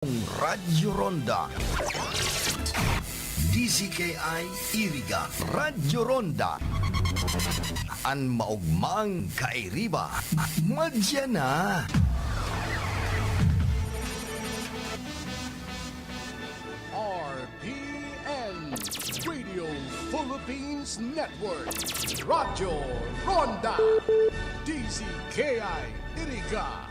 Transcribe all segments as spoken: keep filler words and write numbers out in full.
Radyo Ronda. D Z K I Iriga, Radyo Ronda. An maogmang kairiba, madya na. R P N, Radio Philippines Network, Radyo Ronda, D Z K I Iriga.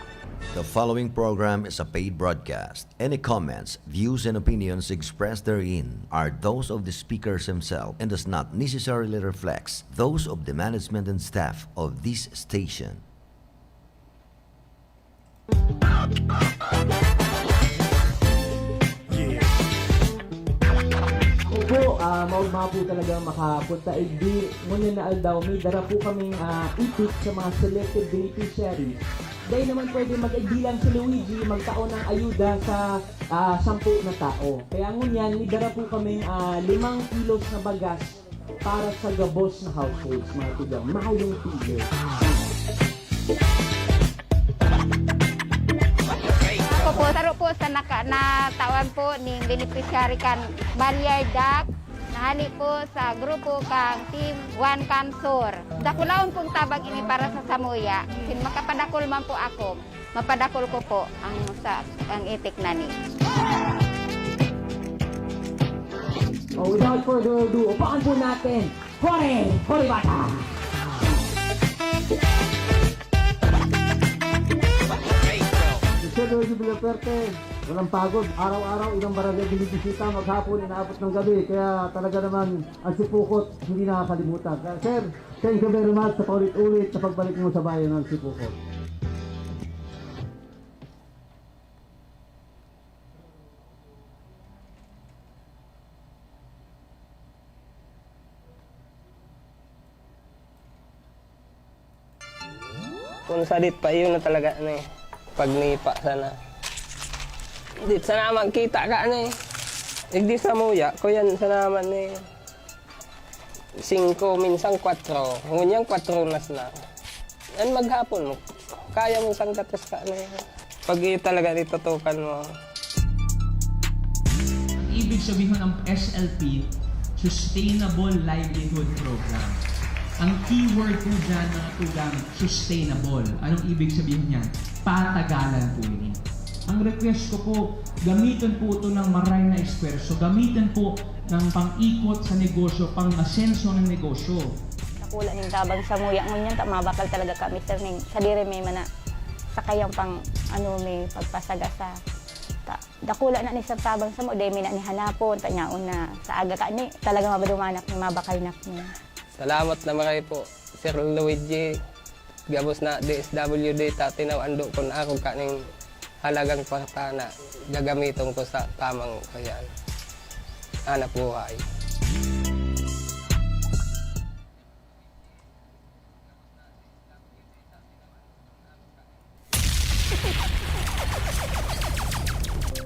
The following program is a paid broadcast. Any comments, views, and opinions expressed therein are those of the speakers himself and does not necessarily reflect those of the management and staff of this station. Opo, ah, maugma po talaga makapunta. Igdi, ngunyan na aldaw, may dara po kaming, ah, itik sa mga selected beneficiaries. Dahil naman pwede mag-igdi lang si Luigi, magtao ng ayuda sa, ah, sampu na tao. Kaya ngunyan, may dara po kaming, ah, limang kilos na bagas para sa gabos na households, mga tugang. Mayong tigil. Ako po, saro po sa naka, natawan po ning beneficiary kan Malyar Doc, nahali po sa grupo kang Team One Kamsur. Dakulaon pong tabang ini para sa samuya. Sin makapadakol man po ako, mapadakol ko po ang sa ang itik na ni. Oh, without further ado, upakan po natin. Hore! Hore, bata! Mister Luigi Villaferte, walang pagod. Araw-araw, ilang barangay binibisita, maghapon, inaabot ng gabi. Kaya talaga naman, ang Sipukot, hindi nakakalimutan. Kaya, sir, thank you very much sa paulit-ulit sa pagbalik mo sa bayan ng Sipukot. Kun sadit pa, iyo na talaga ni pagnipa sana. Di sana magkita ka ni. Igdi samuya, kuyan sana man ni singko, minsan kwatro. Ngunyan kwatro nas na. An maghapon mo, kaya mo sanggatas ka ni. Pag iyo talaga nitutukan mo. Ang ibig sabihin ng S L P, Sustainable Livelihood Program. Ang keyword po dyan, mga tugang, sustainable. Anong ibig sabihin niyan? Patagalan po ini. Ang request ko po, gamitan po ito ng maray na esfuerso. Gamitan po ng pang-ikot sa negosyo, pang-asenso ng negosyo. Dakula ning tabang samuya ngunyan ta mabakal talaga kami, sir, ning sadiri mi man na sakayang pang, ano, mi pagpasagasa. Ta, dakula na ni, sir, tabang samo, dai mi na ni hanapon, ta nyaon na sa aga ka ni, talaga mabadumanak ni, mabakal na ni. Salamat na maray po, Sir Luigi. Gabos na D S W D ta tinaw-an dokon ako kaning halagang kwarta na gagamiton ko sa tamang, ayan, hanap buhay.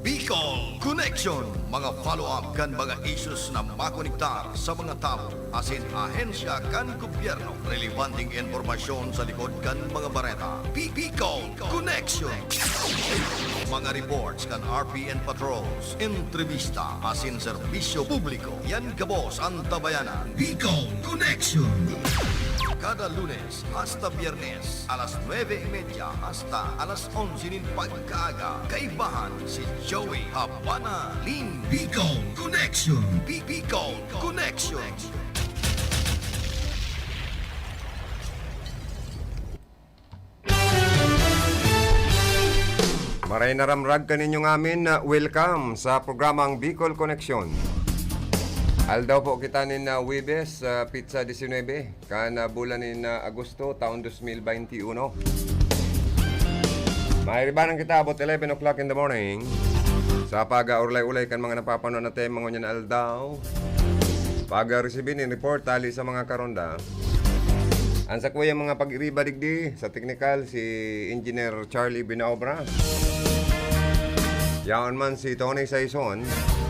Bicol Connection, mga follow-up kan mga issues na makonektar sa mga tawo asin ahensya kan gobyerno, relebanteng impormasyon sa likod kan mga bareta. Bi-, Bicol Connection. Mga reports kan R P N patrols, entrevista asin serbisyo publiko. Yan gabos an Tabayanan. Bicol Connection. Kada Lunes hasta Biyernes, alas nuebe y media hasta alas onse nin pagkaaga, kaibahan si Joey Habana Lim. Bicol Connection. Bi-, Bicol Connection. Maray na ramrag kaninyo ngamin na welcome sa programang Bicol Connection. Aldaw po kita nin, ah, Huwebes, ah, petsa disinwebe, kan, ah, bulan nin, ah, Agosto, taon dos mil baynti uno. Mairibanan kita about eleven o'clock in the morning. Sa pag-aurlay-ulay kan mga napapano natin mga ngunyan na aldaw. Pag-resibi nin report hali sa mga karonda. An sakuyang mga pag-iriba digdi, sa teknikal, si Engineer Charlie Binaobra. Yaon man si Tony Saison,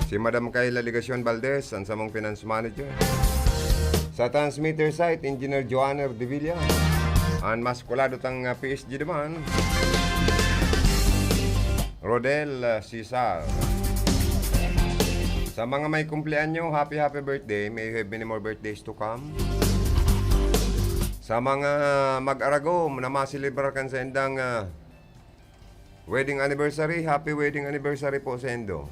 si Madam Kayla Legacion Valdez, an samong finance manager. Sa transmitter site, Engineer Joanner Devilla. An mas kulado tang, ah, P S G duman. Rodel, ah, Cesar. Sa mga may kumpleanyo, happy, happy birthday. May you have many more birthdays to come. Sa mga mag-aragom na maselebrar kan saindang, ah, wedding anniversary, happy wedding anniversary po saindo.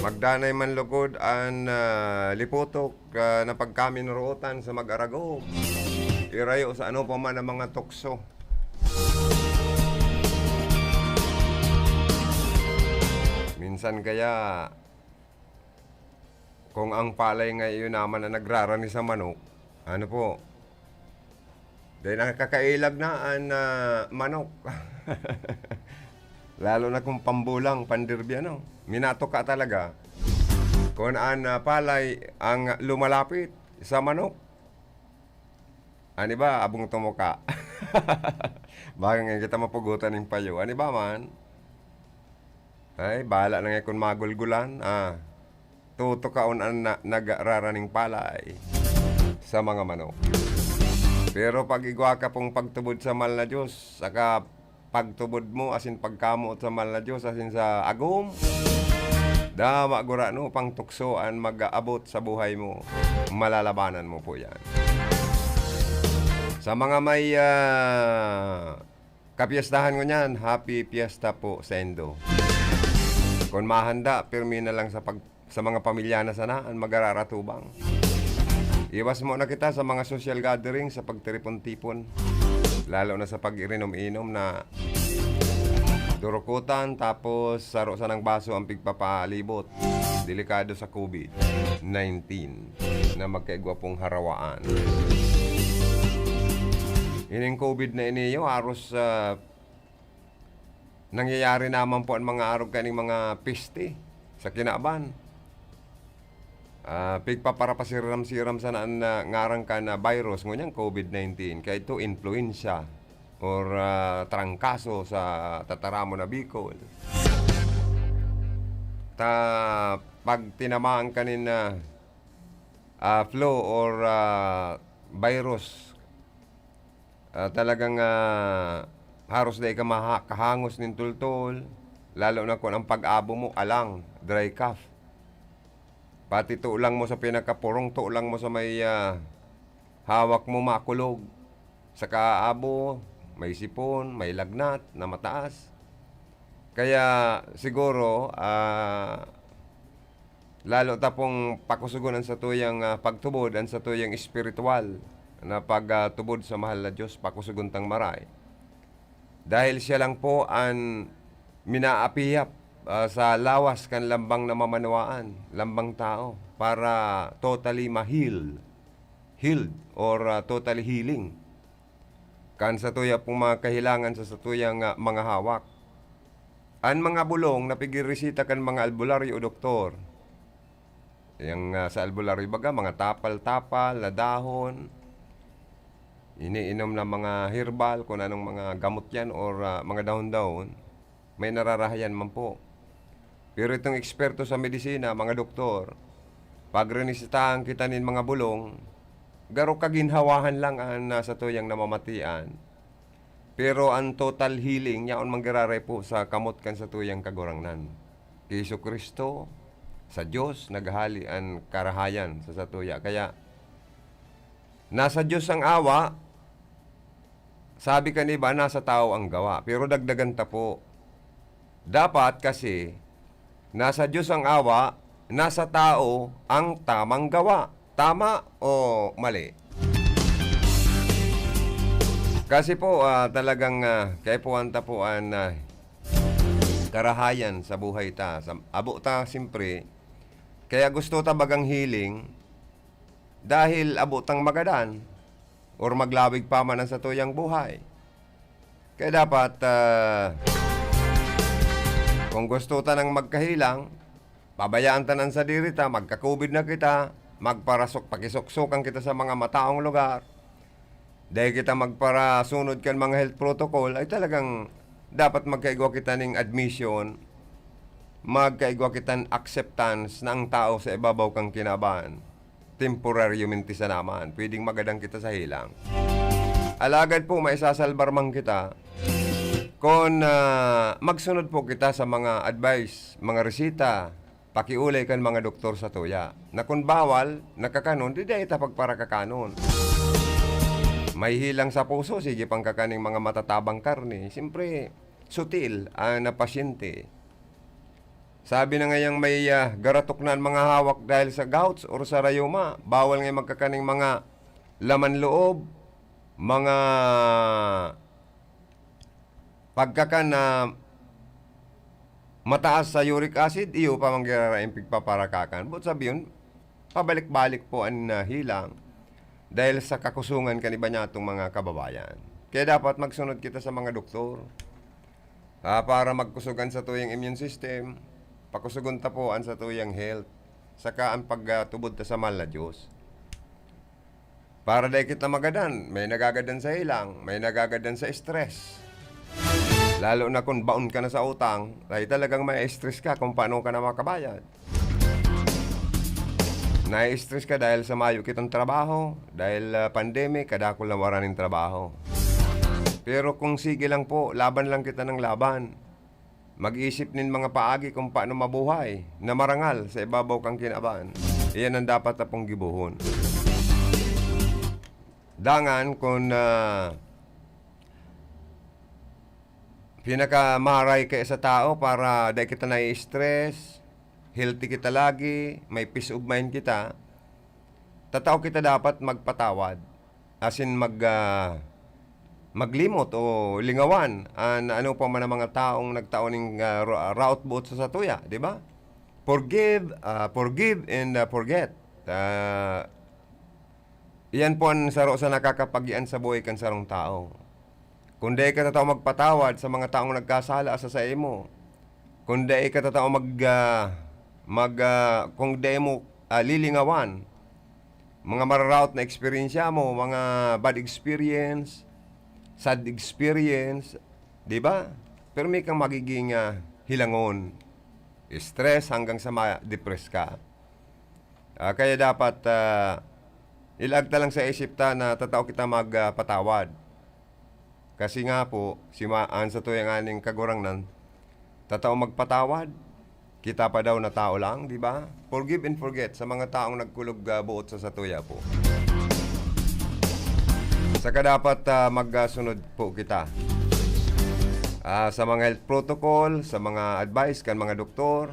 Magdanay man lugod an, ah, liputok, ah, na pagkaminurootan sa mag-aragom. Irayo sa ano pa man ang mga tukso. Minsan kaya, kung ang palay nga iyo naman ang nagrarani sa manok, ano po, dahil nakakailag na an, ah, manok. Lalo na kung pambulang, pandirbi, ano, minatuka talaga. Kung an, ah, palay ang lumalapit sa manok, Ani ba, abong tumuka. Baka nga kita mapugutan ning payo. Ani ba man? Ay, bahala na nga kun magulgulan. Ah, tutukaon an na, nagraraning palay sa mga manok. Pero pag igwa ka pong pagtubod sa mahal na Diyos, saka pagtubod mo asin pagkamoot sa mahal na Diyos asin sa agom, dama gurano pang tukso an mag-aabot sa buhay mo. Malalabanan mo po yan. Sa mga may, ah, kapiyestahan ngunyan, happy fiesta po saindo. Kun mahanda, pirmi na lang sa pag-, sa mga pamilya na sana an magararatubang. Iwas muna kita sa mga social gathering, sa pagtiripon-tipon, lalo na sa pag-irinom-inom na durukutan, tapos saro sanang baso ang pigpapalibot. Delikado sa COVID nineteen na magkaigwa pong harawaan. Ining COVID na ini, yo, haros, ah, nangyayari naman po an mga arog kaning mga peste sa kinaban. Ah, pigpaparapasiram-siram sana an, ah, ngaran kan virus, ngunyan COVID nineteen. Kaya ito, influenza or, ah, trangkaso sa tataramon na Bicol. Ta-, pag tinamaan ka nin, ah, ah, flu or, ah, virus, ah, talagang, ah, haros dai ka maha-, kahangos nin tultol, lalo na kun ang pag-abo mo alang, dry cough. Pati tulang mo sa pinakapurong, tulang mo sa may, ah, hawak mo makulog. Saka abo, may sipon, may lagnat na mataas. Kaya siguro, ah, lalo ta pong pakusugon an satuyang, ah, pagtubod, an satuyang espiritual na pagtubod sa mahal na Diyos, pakusugon tang maray. Dahil siya lang po an minaapihap, ah, sa lawas kan lambang na mamanwaan, lambang tao, para totally ma-heal, healed, or, ah, totally healing kan satuya pong mga kahilangan sa satuyang, ah, mga hawak. An mga bulong na pigireseta kan mga albularyo o doktor, yang, ah, sa albularyo, baga, mga tapal-tapal na dahon, iniinom na mga herbal, kung anong mga gamot yan, or, ah, mga dahon-dahon, may nararahayan man po. Pero itong eksperto sa medisina, mga doktor, pag rinisitahan kita nin mga bulong, garo kaginhawahan lang an nasa tuyang namamatian. Pero an total healing, yaon manggiraray po sa kamot kan satuyang Kagurangnan. Ki Jesu-Cristo, sa Diyos, naghahali an karahayan sa satuya. Kaya, nasa Diyos ang awa, sabi kan iba, nasa tao ang gawa. Pero dagdagan ta po. Dapat kasi, nasa Diyos ang awa, nasa tao ang tamang gawa. Tama o mali? Kasi po, ah, talagang, ah, kaipuhan ta po an, ah, karahayan sa buhay ta. Sa, abo ta, simpre, kaya gusto ta bagang healing dahil abo tang magadan or maglawig pa man an satuyang buhay. Kaya dapat, ah, kung gusto ta nang magkahealing, pabayaan ta na an sadiri ta, magka-COVID na kita, magparasok-, pakisoksokan kita sa mga mataong lugar, dai kita magparasunod kan mga health protocol, ay talagang dapat magkaigwa kita ning admission, magkaigwa kitang acceptance na ang tao sa ibabaw kan kinaban, temporaryo minti sana man, pwedeng magadan kita sa healing. Alagad po, maisasalbar man kita, Kun, ah, magsunod po kita sa mga advice, mga reseta, pakiolay kan mga doktor satuya, na kun bawal, nakakanon, di dai ta pagparakakanon. May hilang sa puso, sige pang kakaning mga matatabang karne. Siyempre, sutil ang, ah, pasyente. Sabi na ngayang may, ah, garatok na an mga hawak dahil sa gouts or sa rayuma, bawal ngay magkakaning mga laman loob, mga pagkakan na mataas sa uric acid, iyo pa man giraray an pigpaparakakan. Boot sabihon, pabalik-balik po an, ah, hilang dahil sa kakusungan kan iba niyatong mga kababayan. Kaya dapat magsunod kita sa mga doktor, ah, para magkusog an satuyang immune system, pakusugon ta po an satuyang health, saka an pagtubod ta sa mahal na Diyos. Para dai kita magadan, may nagagadan sa hilang, may nagagadan sa stress. Lalo na kung baon ka na sa utang, ay talagang ma-stress ka kung paano ka na makabayad. Na-stress ka dahil sa mayo kitang trabaho, dahil, ah, pandemic, kadakul na wara nin trabaho. Pero kung sige lang po, laban lang kita ng laban. Mag-isip nin mga paagi kung paano mabuhay na marangal sa ibabaw kan kinaban. Iyan ang dapat ta pong gibohon. Dangan kun, ah, pinakamaray kaya sa tao para dai kita nai-stress, healthy kita lagi, may peace of mind kita, tatao kita dapat magpatawad, asin mag, ah, maglimot o lingawan an ano pa man ang mga taong nagtao ning, ah, ra-, raot boot sa satuya, di ba? Forgive, ah, forgive and, ah, forget. Ah, iyan po an saro sa nakakapagian sa buhay kan sarong tawo. Kun dai ka tatao magpatawad sa mga taong nagkasala sa saimo, kun dai ka tatao mag, ah, mag, ah, kung dai mo, ah, lilingawan mga mararaot na eksperyensya mo, mga bad experience, sad experience, di ba? Pero may kang magiging, ah, hilangon, stress hanggang sa ma-depress ka. Ah, kaya dapat, ah, ilaag ta lang sa isip ta na tatao kita mag, ah, patawad. Kasi nga po, si ma-, an satuya nganing Kagurangnan, tatao magpatawad. Kita pa daw na tao lang, di ba? Forgive and forget sa mga taong nagkulog, ah, buot sa satuya po. Saka dapat, ah, magsunod po kita, ah, sa mga health protocol, sa mga advice kan mga doktor,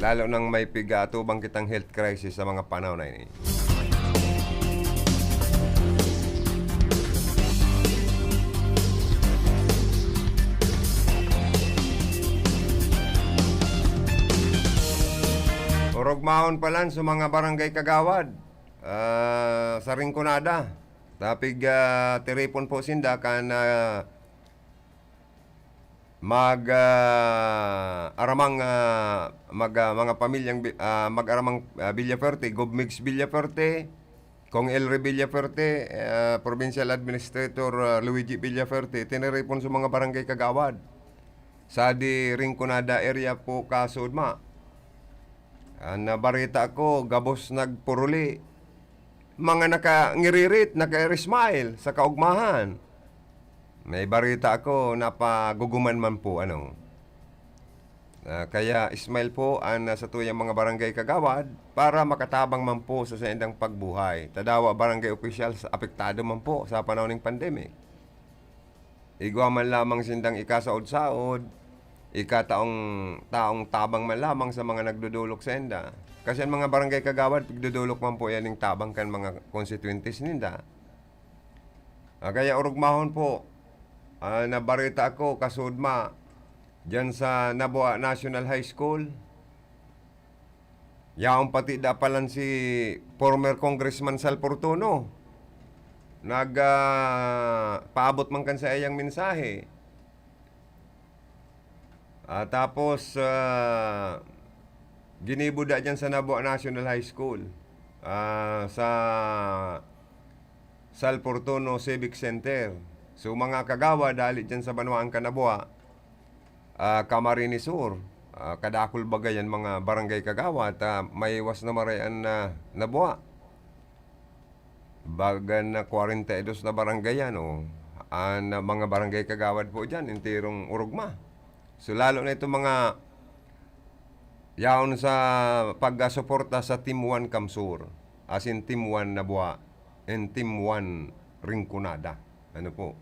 lalo nang may pigaatubang kitang health crisis sa mga panahon na ini. Orog mahon pa lang sa mga barangay kagawad, ah, sa Rinconada. Tapig, ah, tiripon po sinda kan, ah, mag, ah, aramang, ah, mag, ah, mga pamilyang Bi-, ah, mag-aramang, ah, Villafuerte, Gov Migs Villafuerte, Cong Elry Villafuerte, ah, Provincial Administrator, ah, Luigi Villafuerte, tiniripon sa mga barangay kagawad sa di Rinconada area po, kasudma. An nabarita ko, gabos nagpuruli. Mga nakangiririt, naka-smile sa kaugmahan. May barita ako, napaguguman man po, ano. Ah, kaya smile po an, ah, satuyang mga barangay kagawad para makatabang man po sa saindang pagbuhay. Tadawa barangay officials apektado man po sa panahon ning pandemic. Igwa man lamang sindang ikasaod-saod, ikataong taong tabang man lamang sa mga nagdodolok sainda. Kasi an mga barangay kagawad, pigdodolok man po yan ning tabang kan mga konstituyentes ninda. Ah, kaya orog mahon po, ah, nabarita ako, kasudma, dyan sa Nabua National High School, yaon pati dapalan si former Congressman Sal Fortuno. Nag, ah, paabot man kan saiyang mensahe. Ah, tapos, ah, ginibo da dyan sa Nabua National High School, ah, sa Sal Fortuno Civic Center. So, mga kagawad, dali dyan sa banwaan kan Nabua, ah, Camarines Sur, ah, kadakul baga yan mga barangay kagawad, ah, maiwas na maray an, ah, Nabua. Baga na kwarenta y dos na barangay yan, oh. An, ah, mga barangay kagawad po diyan, enterong orogma. So, lalo na itong mga yaon sa pagsuporta sa Team One Kamsur, as in Team One Nabua, and Team One Rinconada. Ano po?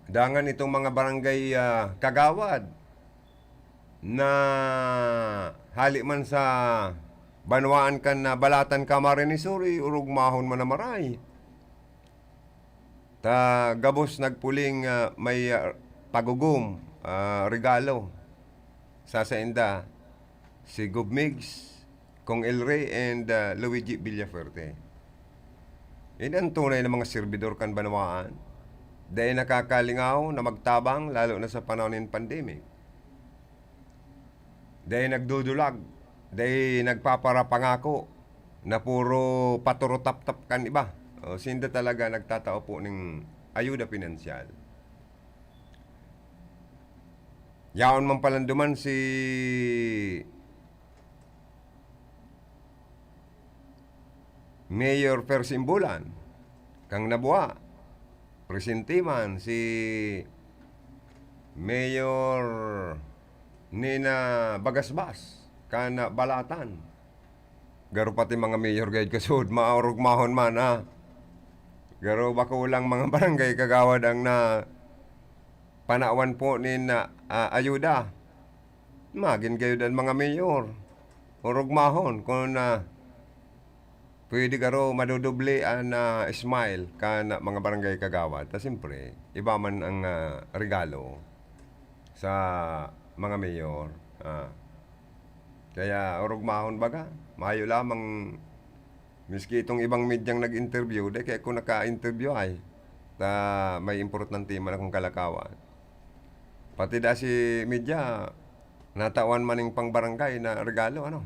Dangan itong mga barangay, ah, kagawad na hali man sa banwaan kan, ah, Balatan, Camarines Sur, eh, orogmahon man na maray. Ta gabos nagpuling, ah, may, ah, pagugom, ah, regalo sa sainda, si Gob Migs, Cong El Rey, and, ah, Luigi Villafuerte. Ini an tunay na mga serbidor kan banwaan. Dai nakakalingaw na magtabang, lalo na sa panahon nin pandemic. Dai nagdudulag, dai nagpaparapangako na puro paturutaptap kan iba. O, sinda talaga nagtatao po ning ayuda pinansyal. Yaon man palan duman si Mayor Percy Imbulan, kan Nabua. Presente man si Mayor Nina Bagasbas, kan Balatan. Garo pati mga mayor gayod kasuod, maorogmahon man, ha. Garo bako lang mga barangay kagawad ang na panawan po nin, ah, ah, ayuda. Magin gayod an mga mayor. Orogmahon kun, ah, pwede garo madodoble an, ah, smile kan mga barangay kagawad. Ta siyempre, iba man ang, ah, regalo sa mga mayor. Ah. Kaya orogmahon baga, mayo lamang miski itong ibang medyang nag-interview, dai kaya ko naka-interview ay. Ta may importante man akong kalakawan. Pati da si media, natawan man ning pang-barangay na regalo, ano?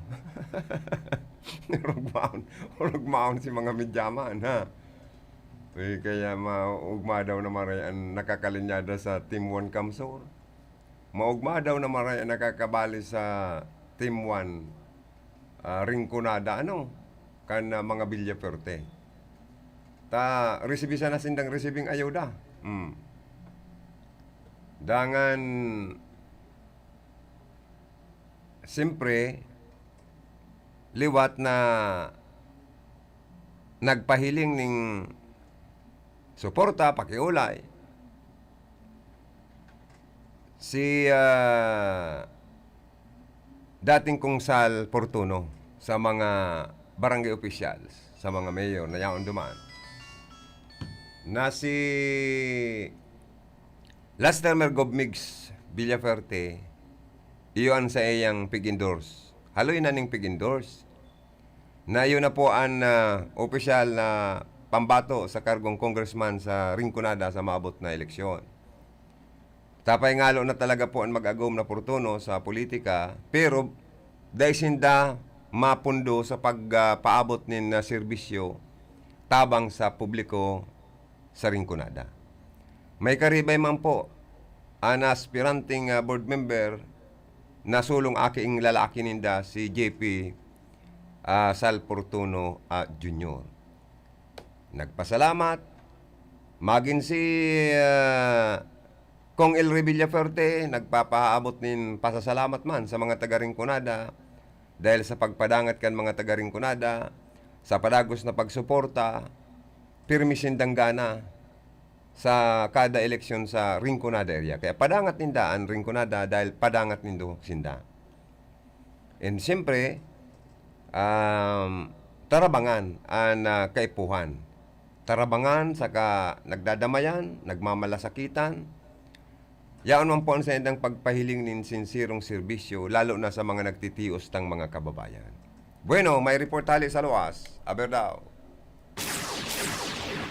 Orogmahon, orogmahon si mga media man, ha? Eh, kaya maugma daw na maray an nakakalinyada sa Team One Kamsur. Maugma daw na maray an nakakabali sa Team One, ah, Rinconada, ano, kan, ah, mga Villafuerte. Ta resibi sana sindang resibing ayuda. Hmm. Dangan, siyempre, liwat na nagpahiling ning suporta, pakiolay. Si, ah, dating Konsehal Fortuno sa mga barangay officials, sa mga mayor na yaon duman, na si last termer Gob Migs Villafuerte, iyo an saiyang pig-endorse. Haloy na ning pig-endorse. Na iyo na po an, ah, opisyal na pambato sa kargong congressman sa Rinconada sa maabot na eleksyon. Tapay ngalo na talaga po an mag-agom na Fortuno sa politika, pero dai sinda mapundo sa pag, ah, paabot nin, ah, serbisyo tabang sa publiko sa Rinconada. May karibay man po an aspiranteng, ah, board member na sulong aki ing lalaki ninda, si J P, ah, Sal Fortuno, ah, Junior. Nagpasalamat. Magin si, ah, Cong El Rey Villafuerte, nagpapaabot nin pasasalamat man sa mga taga Rinconada dahil sa pagpadangat kan mga taga Rinconada, sa padagos na pagsuporta, pirmi sindang gana sa kada eleksyon sa Rinconada area. Kaya padangat ninda an Rinconada dahil padangat nindo sinda. And siyempre, um, tarabangan an, ah, kaipuhan. Tarabangan saka nagdadamayan, nagmamalasakitan. Yaon man po an saindang pagpahiling nin sinserong serbisyo, lalo na sa mga nagtitios tang mga kababayan. Bueno, may report hali sa luwas. Aber daw.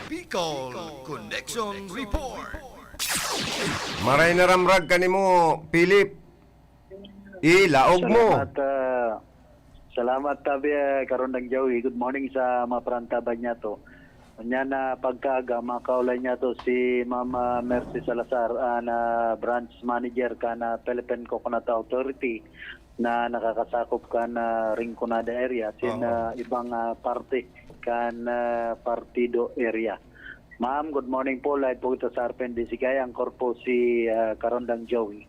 Bicol Connection Report. Maray na ramrag kanimo, Philip. Ilaog mo. Salamat, ah, salamat, tabi, ah, Karondang Joey. Good morning sa mga parantaban niya to. Unya na pagkaaga, makaulay niya to si Ma'am, ah, Mercy Salazar, ah, na branch manager kan, ah, Philippine Coconut Authority na nakakasakop kan, ah, Rinconada area, sin, Oo. ah, ibang, ah, parte kan, ah, partido area. Ma'am, good morning po. Live po ito sa R P N D C K I. Ang korpo si ah, Karondang Joey.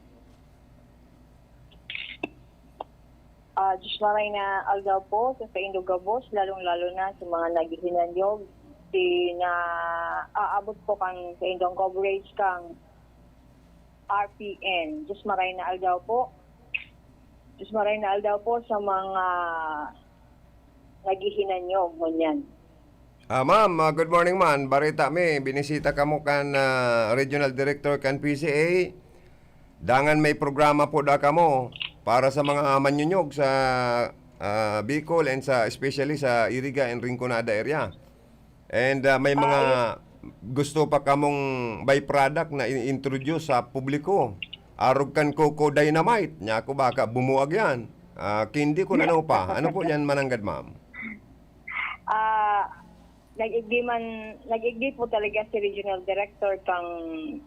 Ah, Diyos maray na aldaw po sa saindong gabos, lalong-lalo na sa mga naghihinanyog. Si na aabot po kan saindong coverage kang R P N. Diyos maray na aldaw po. Diyos maray na aldaw po sa mga naghihinanyog, ngunyan. Ah, ma'am, ah, good morning man. Barita mi, binisita kamo kan ah, Regional Director kan P C A. Dangan may programa po da kamo para sa mga manyunyog sa ah, Bicol and sa especially sa Iriga and Rinconada area. And ah, may mga gusto pa kamong byproduct na i-introduce sa publiko. Arog kan Coco Dynamite. Nya ako baka bumuag yan. Ah, kindi ko ano pa. Ano po yan mananggad, ma'am? Ah, nag-igdi man, nag-igdi po talaga si Regional Director kang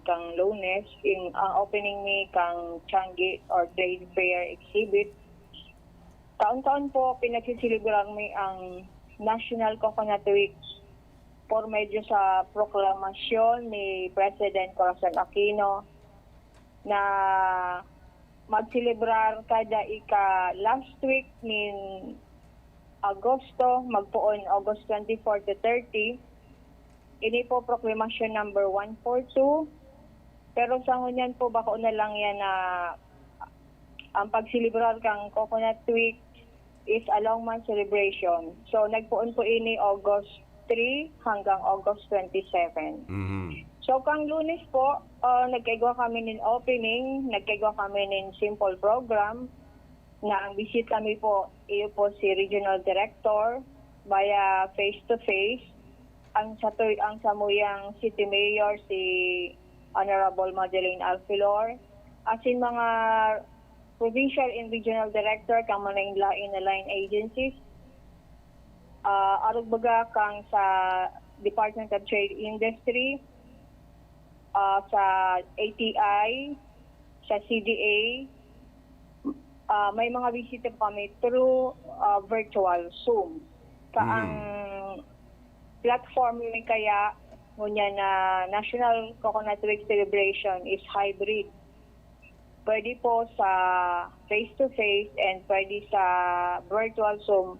kang Lunes, yung ang opening ni kang Changi or Trade Fair Exhibit. Taon-taon po pinagsiselebrar mi ang National Coconut Week por medio sa proklamasyon ni President Corazon Aquino na magselebrar kada ika last week nin Agosto, magpoon August twenty-four to thirty. Ini po proklamasyon number one four two. Pero sa ngunyan po, bako na lang yan na ang pagselebrar kang Coconut Week is a long month celebration. So, nagpoon po ini August three hanggang August twenty-seven. Mhm. So, kang Lunes po, ah, nagkaigwa kami nin opening, nagkaigwa kami nin simple program na ang bisita mi po, iyo po si Regional Director via face-to-face, ang sa ang samuyang City Mayor si Honorable Madeline Alfilor, asin mga provincial and regional director kan mga lain-lain na line agencies, ah, arog baga kang sa Department of Trade Industry, ah, sa A T I, sa C D A, ah, may mga bisita po kami through ah, virtual Zoom. Sa Mhm. ang platform ni kaya ngunyan na National Coconut Week Celebration is hybrid. Pwede po sa face-to-face and pwede sa virtual Zoom.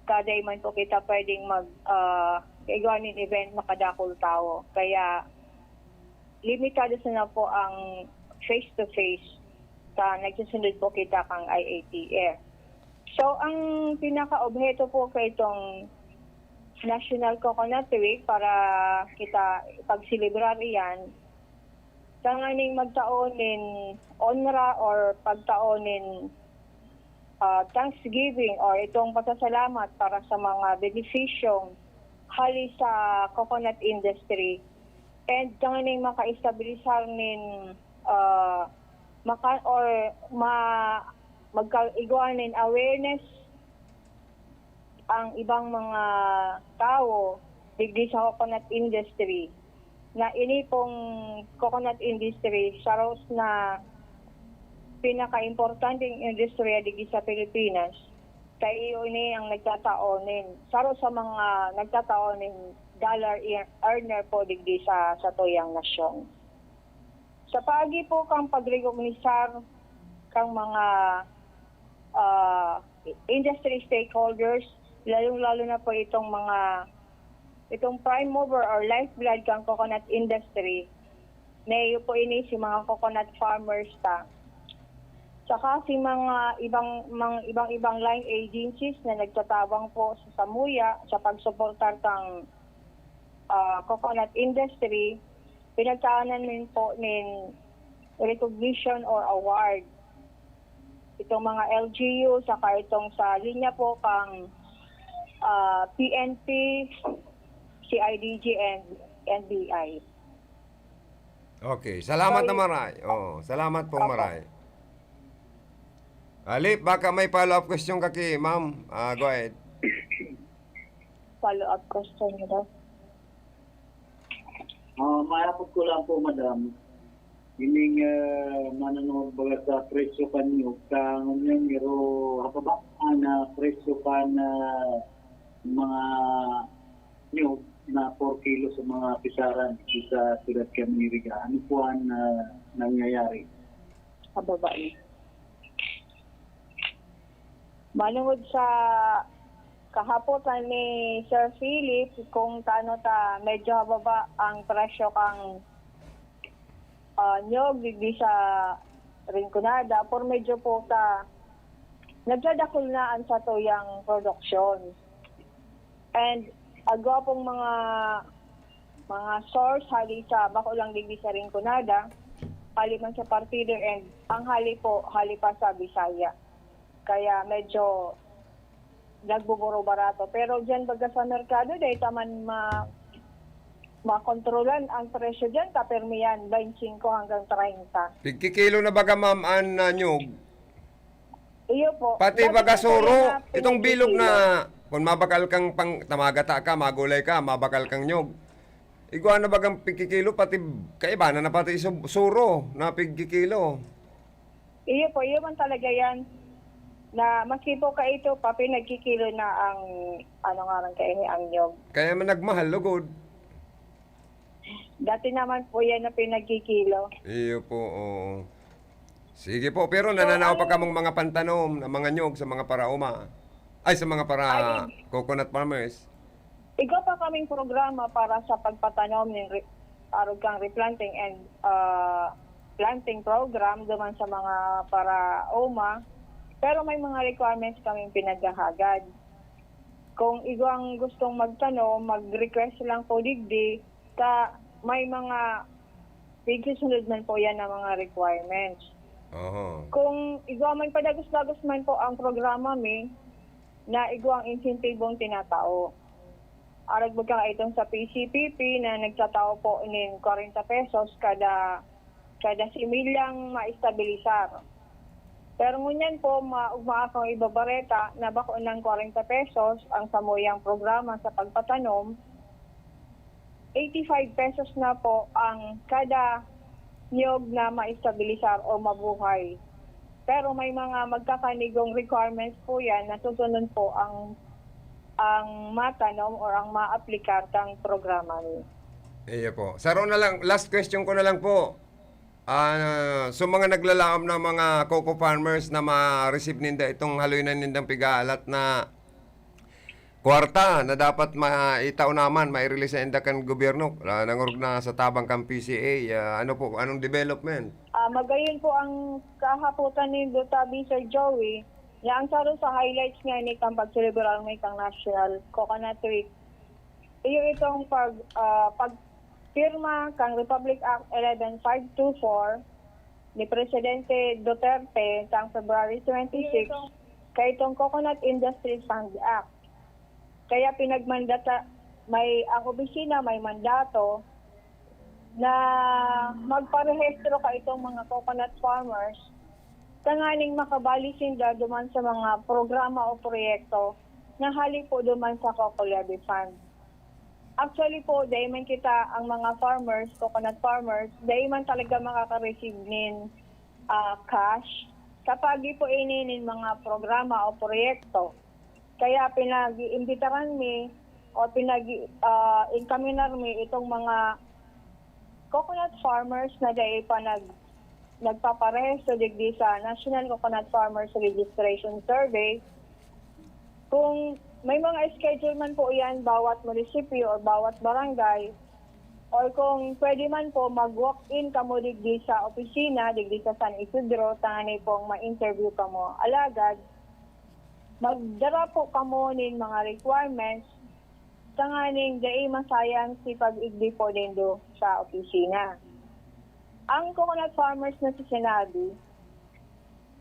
Kada man po kita pwedeng mag ah, igwa nin event makadakul tawo. Kaya limitado sana po ang face-to-face sa nagsusunod po kita kang I A T F. So, ang pinaka-obheto po kaitong National Coconut Week para kita pagselebrar iyan, tanganing magtao nin onra or pagtao nin ah, thanksgiving or itong pasasalamat para sa mga benepisyong hali sa coconut industry and tanganing maka-estabilisar nin ah, maka or ma magkaigwa nin awareness ang ibang mga tawo digdi sa coconut industry na ini pong coconut industry saros na pinaka-importanteng industriya digdi sa Pilipinas. Kaya ini ang nagtatao nin saro sa mga nagtatao nin dollar ear- earner po digdi sa sa tuyang nasyon. Sa paagi po kang pagrecognisar kang mga ah, industry stakeholders, lalong-lalo na po itong mga itong prime mover or lifeblood kang coconut industry, na iyo po ini si mga coconut farmers ta. Saka si mga ibang mga ibang-ibang line agencies na nagtatabang po sa samuya sa pagsuportar kang ah, coconut industry, pinagtaanan nin po nin recognition or award. Itong mga L G U, saka itong sa linya po kang ah, P N P, C I D G, and N B I. Okay, salamat So, na maray. Oo, salamat po Opo. maray. Alip, baka may follow-up question ka kay ma'am. Ah, go ahead. Follow-up question nyo daw. Ah, maabot ko lang po, madam. Ining uh, mananong baga sa presyo kan niyog, ka ngunyan niro hapaba na presyo kan ah, mga niyog, na four kilo sa mga pisaran sa siyudad kan Iriga. Ano po ang, ah, nangyayari? Sa babae. Manungod sa kahapotan ni Sir Philip, kung tano ta medyo hababa ang presyo kang, ah, niyog digdi sa Rinconada, por medyo po ta nagdadakul na an satuyang produksyon. And agwa pong mga, mga source hali sa, bako lang digdi sa Rinconada, hali man sa partido, and ang hali po, hali pa sa Bisaya. Kaya medyo nagbuburo-barato. Pero diyan baga sa merkado, dahil ta man ma-, makontrolan ang presyo diyan, kapirmi yan, twenty-five hanggang treinta. Pigkikilo na baga, ma'am, an, ah, niyog? Iyo po. Pati Dati baga po suro, kaya na itong bilog na, pinagkikilo. Kung mabakal kang pang, tamagata ka, magulay ka, mabakal kang niyog. Igwa na bagang pigkikilo, pati kaibanan na pati sub-, suro na pigkikilo. Iyo po, iyo man talaga yan. Na maski po kaito pa, pinagkikilo na ang, ano nga rin kaini, ang niyog. Kaya man nagmahal, lugod. Dati naman po yan na pinagkikilo. Iyo po, oo. Sige po, pero So, nananaw pa ang kamong mga pantanom na mga niyog sa mga paraoma? Ay, sa mga para Ay, coconut farmers? Igwa pa kaming programa para sa pagpatanom nin re-, arog kang replanting and, ah, planting program duman sa mga paraoma. Pero may mga requirements kaming pinaghahagad. Kung igwang gustong magtanom, mag-request lang po digdi, ka may mga pigsusunod man po yan na mga requirements. Oho. Kung igwa man, padagos-dagos man po ang programa mi, na igwang insentibong tinatao. Arog baga itong sa P C P P na nagtatao po nin kwarenta pesos kada, kada similyang maestabilisar. Pero ngunyan po, maugma akong ibabareta na bako nang kwarenta pesos ang samuyang programa sa pagpatanom, eighty-five pesos na po ang kada niyog na maestabilisar o mabuhay. Pero may mga magkakanigong requirements po yan na susunod po ang, ang matanom or ang maaplikar kang programa niyo. Iyo po. Saro na lang, last question ko na lang po. Ah, so mga naglalaom na mga coco farmers na ma-receive ninda itong haloy na nindang pig-aalat na kwarta na dapat maitao naman, mairelease sa inda kan gobyerno, ah, nangorog na sa tabang kan P C A, ah, ano po, anong development? Ah, magayon po ang kahapotan ni Dutabi, Sir Joey, na ang saro sa highlights nga ni kan pagselebrar may kang National Coconut Week. Iyo itong pag, ah, pagpirma kang Republic Act eleven five two four ni Presidente Duterte kang February twenty-six, kay itong Coconut Industry Fund Act. Kaya pinagmandata, may, ang opisina may mandato na magparehistro kaitong mga coconut farmers tanganing makabali sinda duman sa mga programa o proyekto na hali po duman sa Coco Levy Fund. Actually po, dai man kita ang mga farmers, coconut farmers, dai man talaga makaka-receive nin, ah, cash. Kapag di po ini nin mga programa o proyekto. Kaya pinag-iimbitaran mi o pinag-, ah, inkaminar mi itong mga coconut farmers na dai pa nag-, nagpaparehistro digdi sa National Coconut Farmers Registration Survey. Kung may mga schedule man po yan bawat munisipyo or bawat barangay, or kung pwede man po, mag-walk-in kamo digdi sa opisina, digdi sa San Isidro, tanganing pong ma-interview kamo. Alagad, magdara po kamo nin mga requirements tanganing dai masayang si pag-igdi po nindo sa opisina. Ang coconut farmers na sinasabi,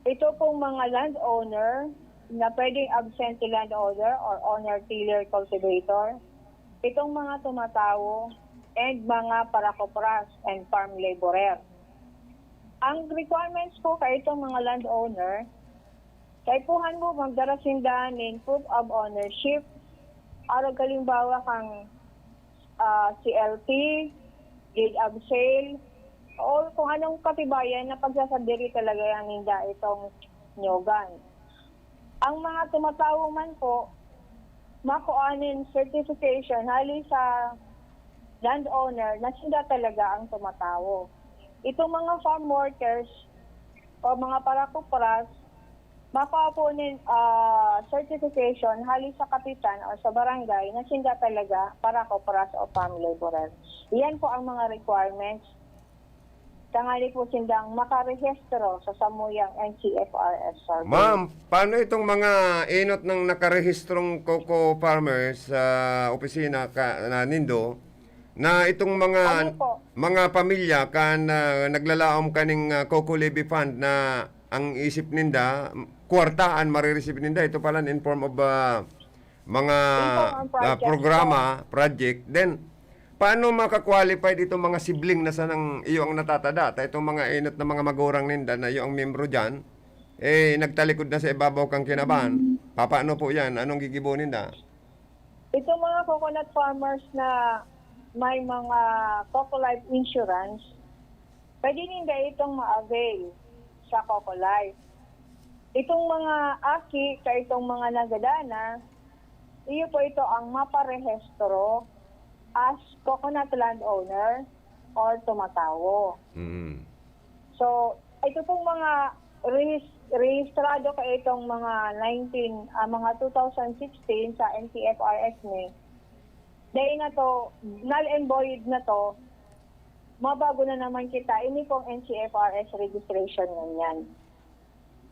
ito pong mga landowner na pwedeng absentee landowner or owner tiller cultivator, itong mga tumatawo, and mga parakopras and farm laborer. Ang requirements po kaitong mga landowner, kaipuhan mo magdara sinda nin proof of ownership, arog halimbawa kang, ah, C L T, deed of sale, or kung anong katibayan na pagsasabdiri talaga yan ninda itong nyogan. Ang mga tumatawo man po, makuha nin certification hali sa landowner na sinda talaga ang tumatawo. Itong mga farm workers o mga parakupras, makuha po nin, ah, certification hali sa kapitan o sa barangay na sinda talaga parakupras o farm laborer. Iyan po ang mga requirements. Tangali po sindang makarehistro sa samuyang N C F R S survey. Ma'am, paano itong mga enot ng nakarehistrong coco farmers sa opisina ka, na nindo, na itong mga, Ano po? mga pamilya kan, ah, naglalaom kaning, ah, coco levy fund na ang isip ninda, kwarta an marireceive ninda, ito pala in form of, ah, mga, In form of ah, project programa, po. project, then paano maka-qualified itong mga sibling na sanang iyo ang natatada? Ta itong mga enot na mga magurang ninda na iyo ang miyembro diyan, eh, nagtalikod na sa ibabaw kang kinaban. Papaano po yan? Anong gigibo ninda? Itong mga coconut farmers na may mga coco life insurance, pwede ninda itong ma-avail sa coco life. Itong mga aki, ka itong mga nagadana, iyo po ito ang maparehistro as coconut landowner or tumatawo. Mm. So, ito pong mga rehis-, rehistrado ka itong mga nineteen, ah, mga two thousand sixteen sa N C F R S ni. Dahil na to, null and void na to, mabago na naman kita. Ini pong N C F R S registration ngunyan.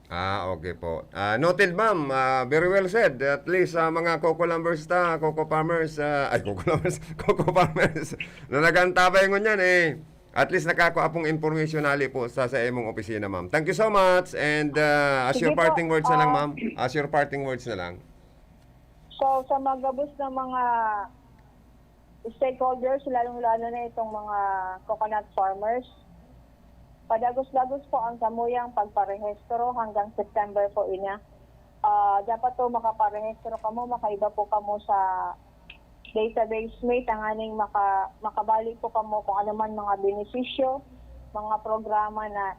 Ah, okay po. Ah, noted, ma'am. Ah, very well said. At least, ah, mga coco lovers ta, coco farmers, ah, ay, coco lovers, coco farmers na nag-antabay ngunyan, eh, at least nakakua pong information hali po sa, sa imong opisina, ma'am. Thank you so much. And, ah, as Sige your po. parting words na lang, Ah, ma'am. As your parting words na lang. So, sa mga gabos na mga stakeholders, lalong-lalo na itong mga coconut farmers, padagos-dagos po ang samuyang pagparehistro hanggang September po inya. Ah, dapat po makaparehistro kamo, makaiba po kamo sa database mi, tanganing maka-, makabalik po kamo kung ano man mga benepisyo, mga programa na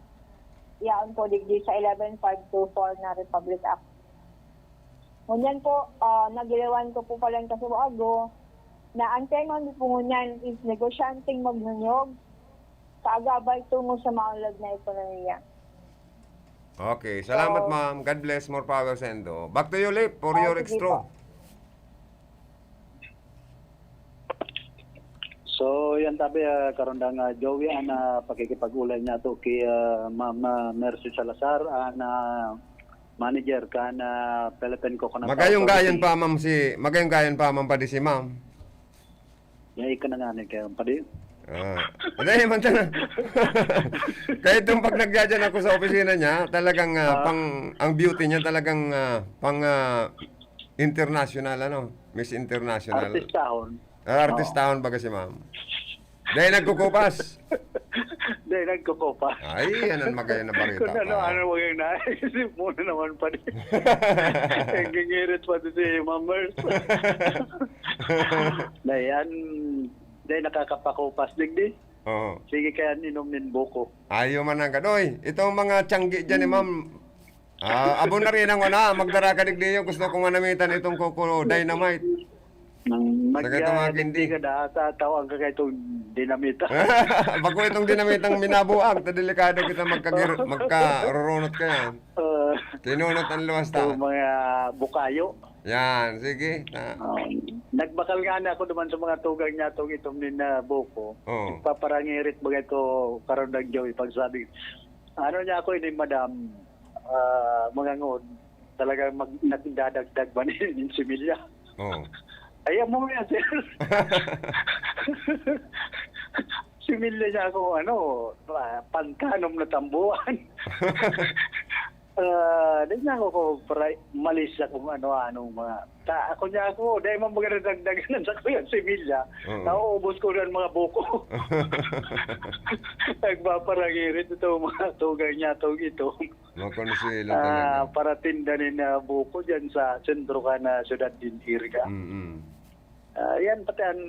yaon po digdi sa eleven five two four na Republic Act. Ngunyan po, ah, nagiliwan ko po palan kasi bago na ang tema mi po ngunyan is negosyanteng magnunyog sa agabay tungo sa maunlad na ekonomiya. Okay, salamat, So, ma'am. God bless, more power, Sendo. Back to you, Lip, for Ah, your sige extra. po. So, yan tabi, ah, karondang, ah, Joey, an, ah, pakikipag-ulay niya to ki, ah, Ma'am, ah, Mercy Salazar, an, ah, manager kan, ah, Philippine Coconut Magayong Authority. gayon pa, ma'am, si, magayong gayon pa, ma'am, padi si ma'am. Yay ka na nga, ni kaya padi. Ah. Hindi, man talaga. Kahit yung pag nagdadyan ako sa opisina niya, talagang, ah, Ah. pang, ang beauty niya talagang, ah, pang, ah, international, ano, Miss International. Artistahon. Ah, artistahon Oo. baga si ma'am. Dahil nagkukupas. Dahil nagkukupas. Ay, yan ang magayon na balita Kung ano, pa. ano mo yung naisip mo na naman pa din. Ang gingirit pa din si Ma'am Mers. Na yan, dahil nakakapakupas, digdi. Oo. Sige, kaya inom nin buko. Ayaw man ang ganoy. Itong mga tiyanggi dyan ni Hmm. ma'am, Ah, abo na rin ang una, magdara ka digdi, gusto kong manamitan itong Coco Dynamite. Nang Sa gatong mga aking kindi. di ka da, sa tao ang kakaitong dinamita. Bago itong dinamitang minabuang, ta delikado kita magkagir-, magkarurunot ka yan. Ah, Kinunot ang luwas ta. itong mga bukayo. Yan, sige. Ta- Ah, nagbakal nga na ako naman sa mga tugang niya, itong itom ni na buko. Oo. Paparangirit mga ito, karon nag-joy, pagsabi, ano niya ako, ini, madam, ah, mga ngod, talagang mag-, nagdadagdag man yung similya. Oo. Ayaw mo nga, sir. Similya niya ako, ano, ah, pantanom na tambuhan. Ah, di niya ako ko, para malis ako kung ano-anong mga, ta, ako niya ako, dahil mo magdadagdagan sa kuya similya, Oo. nauubos ko na ang mga buko. Nagpaparangirit ito, mga tugang niya, tong ito. Makonsuelo Ah, talaga. para tinda ni na buko dyan sa sentro ka na syudad din, Iriga. Mm-mm. Ah, yan, pati ang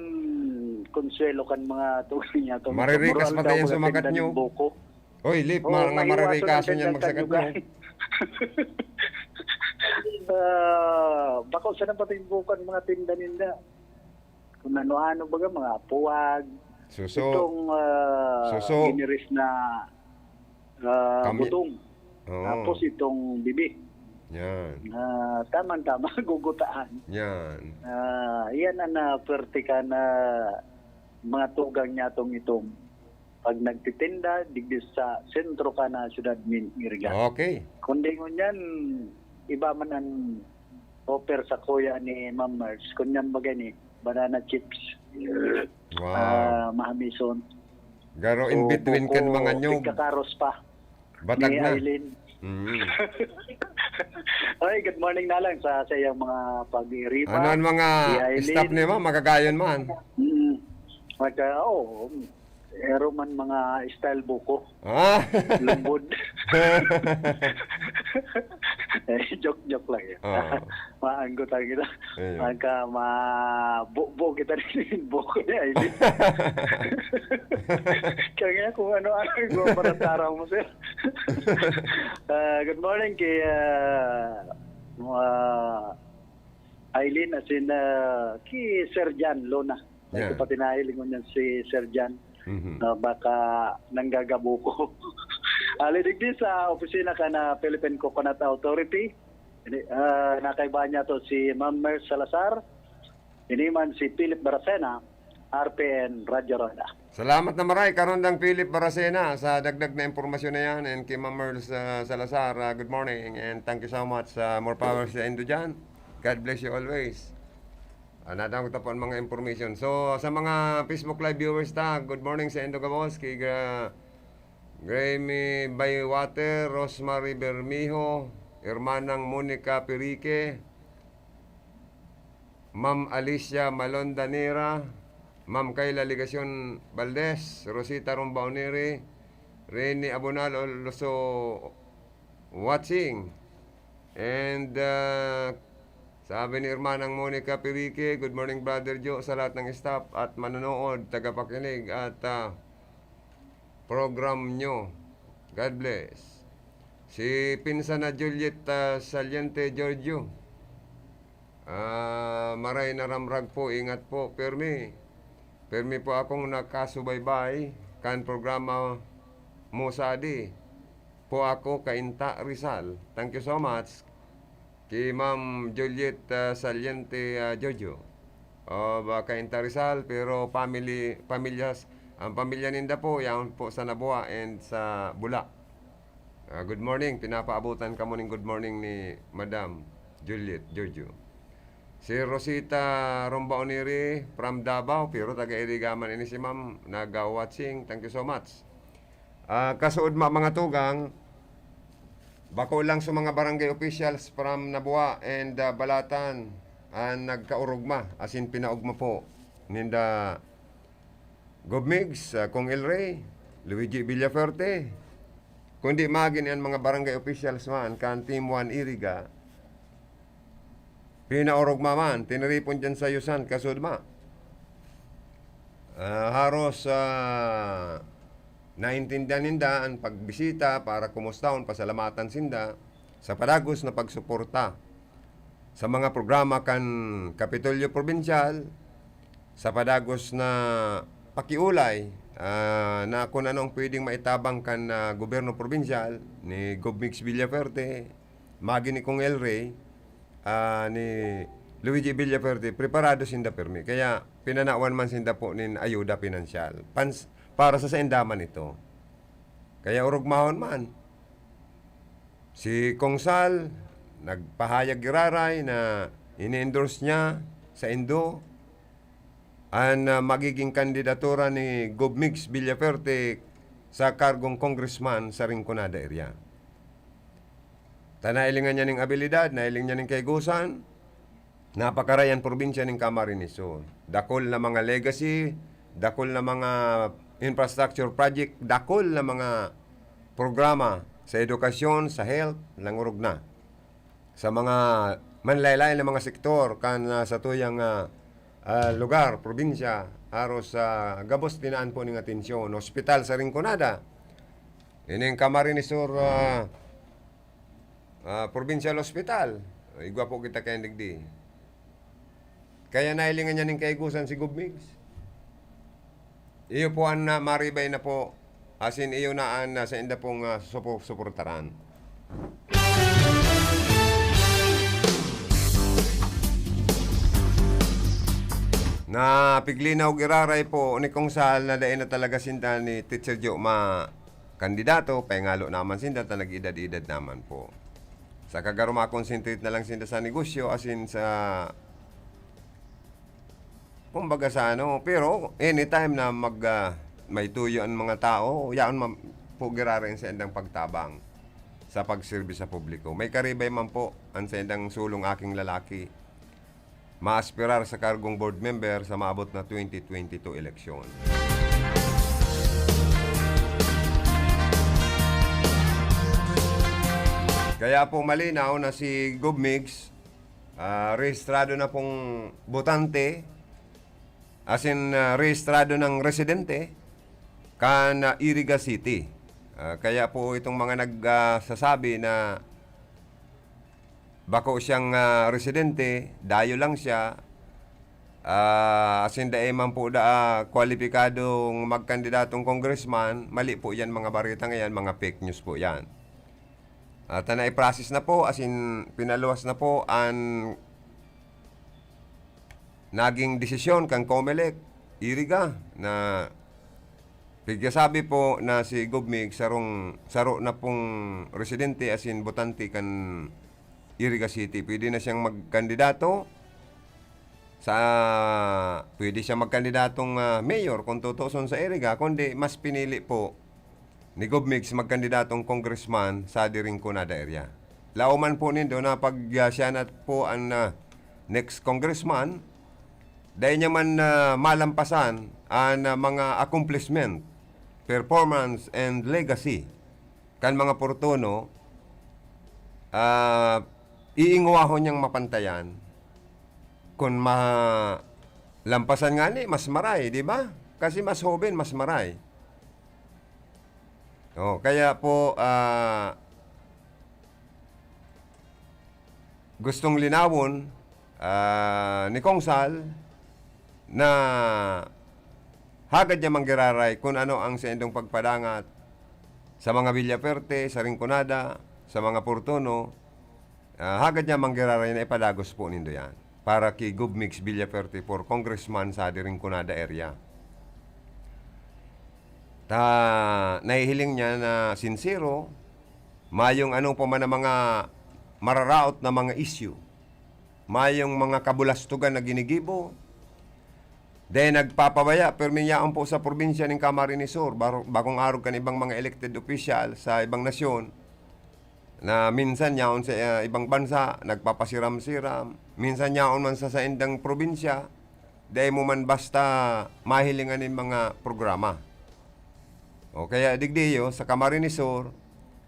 konsuelo kan mga tugang niya, tong Maririkas moral pati daw yan mga sumakat tinda nyo. nin buko. Oy, Lip, Oo, ma-, nga maiwasan maririkas ang yan tinda magsakat nyo. Tagugan. Ah, bako sa napatimbukan mga tinda ninda. Kung ano-ano baga, mga puwag. Suso. Itong, ah, Suso. Giniris na, ah, Kami- butong. Oo. Tapos itong bibi. Yan. Ah, tamang-tama, gugutaan. Yan. Ah, yan ang, ah, pwerte ka na mga tugang niya tong itong pag nagtitinda, digdi sa sentro ka na siyudad nin Iriga. Okay. Kundi ngunyan, iba man ang offer sa kuya ni Ma'am Mars. Kunyan bagay ni banana chips. Wow. Ah, mahamison. Garo in O, between kan buko, mga nyog. Tigkakaros pa. Batag Ni na. Aileen. Mm. Ay, good morning na lang sa, sa iyang mga pag-iiriba. Ano ang mga Ni Aileen. Staff ni ma'am? Magagayon man. Mm. Magka-, oo. Ero man mga style buko. Ah. Lumbod. Eh, joke-joke lang yan. Oo. Maanggot ang kita. Ayun. Magka ma-, bu-, bu-, kita rin yung buko niya, eh. Kaya nga kung ano-ano yung mga paratara mo, sir. Ah, good morning kay, ah, mga Aileen, as in, ah, kay Sir Jan Luna. Ay, Yeah. Ito pati nahiling mo niyan si Sir Jan, Mhm. na baka nanggagabuko. Ali, digdi sa opisina ka na Philippine Coconut Authority. Ini, ah, nakaiba niya to si Ma'am Mer Salazar. Ini man si Philip Baracena, R P N Radyo Ronda. Salamat na maray, Karondang Philip Baracena, sa dagdag na impormasyon na yan. And kay Ma'am Mer Sa-, Salazar, ah, good morning and thank you so much. Ah, more power sa indo dyan. God bless you always. Ah, nadangog ta po ang mga information. So, sa mga Facebook Live viewers ta, good morning sa indo gabos, kay Gra-, Gramy Bywater, Rosemary Bermejo, Hermanang Monica Pirique, Ma'am Alicia Malondanera, Ma'am Kayla Legacion Valdez, Rosita Rombaonere, Rene Abonal, also watching. And, ah, sabi ni Hermanang Monica Pirique, "Good morning, Brother Joe, sa lahat ng staff at manonood, tagapakinig at, ah, program nyo. God bless." Si pinsan na Juliet, ah, Saliente Giorgio. Ah, maray na ramrag po, ingat po. Permi, permi po akong nakasubaybay kan programa mo sadi po ako, Kainta, Rizal. Thank you so much. Ki Ma'am Juliet, ah, Saliente, ah, Jojo. O, ba, Kainta, Rizal, pero family, pamilyas, ang pamilya ninda po, yaon po sa Nabua and sa Bula. Ah, good morning. Pinapaabutan kamo ning good morning ni Madam Juliet Jojo. Si Rosita Rombaoniri from Davao, pero taga Iriga man ini si Ma'am, naga-watching. Thank you so much. Ah, kasuod ma-, mga tugang, bako lang sa mga barangay officials from Nabua and, ah, Balatan ang nagkaorogma, asin pinaogma po ninda Gov Migs, ah, Cong El Rey, Luigi Villafuerte, kundi magin an mga barangay officials man kan Team One Iriga, pinaorogma man, tiniripon diyan sa Yusan, kasuod ma. Ah, haros, ah, naintindihan ninda an pagbisita para kumustahon, pasalamatan sinda sa padagos na pagsuporta sa mga programa kan Kapitolyo Probinsyal, sa padagos na pakiolay, ah, na kung ano ang pwedeng maitabang kan, ah, gobyerno probinsyal ni Gov Migs Villafuerte, magin ni Cong El Rey, ah, ni Luigi Villafuerte, preparado sinda pirmi. Kaya pinanawan man sinda po nin ayuda pinansyal. Pans-, para sa sainda man ito. Kaya orogmahon man. Si Cong Sal, nagpahayag giraray na ini-endorse niya saindo an, ah, magiging kandidatura ni Gov Migs Villafuerte sa kargong congressman sa Rinconada area. Ta nailingan niya ning abilidad, nailing niya ning kaigosan, napakaray an probinsya nin Camarines Sur. Dakul na mga legacy, dakul na mga infrastructure project, dakul na mga programa sa edukasyon, sa health, nangorog na. Sa mga manlaylay na mga sektor kan, ah, satuyang, ah, ah, lugar, probinsya, haros, ah, gabos dinaan po ning atensyon. Hospital sa Rinconada, ining Camarines Sur, ah, ah, Provincial Hospital, Igwa po kita kaya digdi. Kaya nahilingan niya ning kaigosan si Gov Migs. Iyo po an, ah, maribay na po. Asin iyo na an, ah, sainda pong, ah, supo-, suportaran. Napiglinaw giraray po ni Kong Sal na dai na talaga sinda ni Teacher Jo makandidato, pahingalo naman sinda ta nag-edad-edad naman po. Saka garo ma-concentrate na lang sinda sa negosyo, asin sa, kumbaga sa ano, pero anytime na mag, ah, may tuyo an mga tao, yaon man po giraray an saindang pagtabang sa pagserbi sa publiko. May karibay man po an saindang sulong aking lalaki. Maaspirar sa kargong board member sa maabot na twenty twenty-two eleksyon. Kaya po malinaw na si Gov Migs, ah, rehistrado na pong botante, asin, ah, rehistrado ng residente kan, ah, Iriga City. Ah, kaya po itong mga nag, ah, sasabi na bako siyang, ah, residente, dayo lang siya, ah, asin dai man po da, ah, kwalipikadong magkandidatong congressman, mali po yan, mga baretang yan, mga fake news po yan. At, ah, nai-process na po, asin pinaluwas na po an naging desisyon kan Comelec, Iriga, na pigkasabi po na si Gov Migs sarong, saro na pong residente asin botante kan Iriga City. Pwede na siyang magkandidato sa, pwede siyang magkandidatong, ah, mayor kung tutuuson sa Iriga, kundi mas pinili po ni Gov Migs magkandidatong congressman sa Rinconada area. Laoman po nindo na pag, ah, siya na po an, ah, next congressman, dai niya man, ah, malampasan an, ah, mga accomplishment, performance, and legacy kan mga portono, ah, iingwahon niyang mapantayan. Kun malampasan ngani, mas maray, di ba? Kasi mas hoben, mas maray. Oh, kaya po, ah, gustong linawon, ah, ni Kong Sal na hagad niya manggiraray kun ano ang saindong pagpadangat sa mga Villaferte, sa Rinconada, sa mga Portono, ah, hagad niya manggiraray na ipadagos po nindo yan para ki Gov Migs Villaferte for congressman sa Rinconada area. Ta, nahihiling niya na sinsero, mayong ano pa man ang mga mararaot na mga isyu, mayong mga kabulastugan na ginigibo, dahil nagpapabaya, pero minyaon po sa probinsya ning Camarines Sur, baro-, bakong arog kan ibang mga elected official sa ibang nasyon, na minsan yaon sa, ah, ibang bansa, nagpapasiram-siram, minsan yaon man sa saindang probinsya, dai mo man basta mahilingan nin mga programa. O kaya digdi iyo, sa Camarines Sur,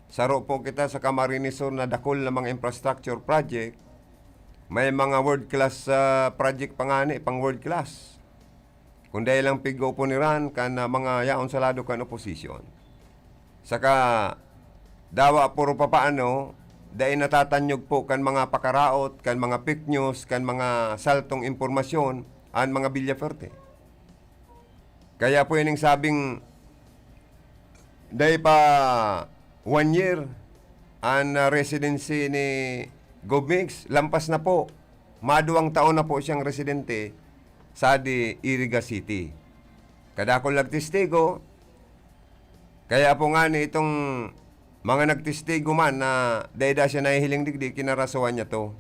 saro po kita sa Camarines Sur na dakul na mga infrastructure project, may mga world class, ah, project pa ngani, pang world class. Kun dai lang pig-ooponiran kan, ah, mga yaon sa lado kan oposisyon. Saka, dawa puro papaano, dai natatanyog po kan mga pakaraot, kan mga fake news, kan mga saltong impormasyon, an mga Villaferte. Kaya po ining sabing, dai pa one year an, ah, residency ni Gov Migs, lampas na po. Maduwang taon na po siyang residente sa di Iriga City. Kadakul nagtestigo, kaya po ngani itong mga nagtestigo man na dai da siya nahihiling digdi, kinarasoan niya to.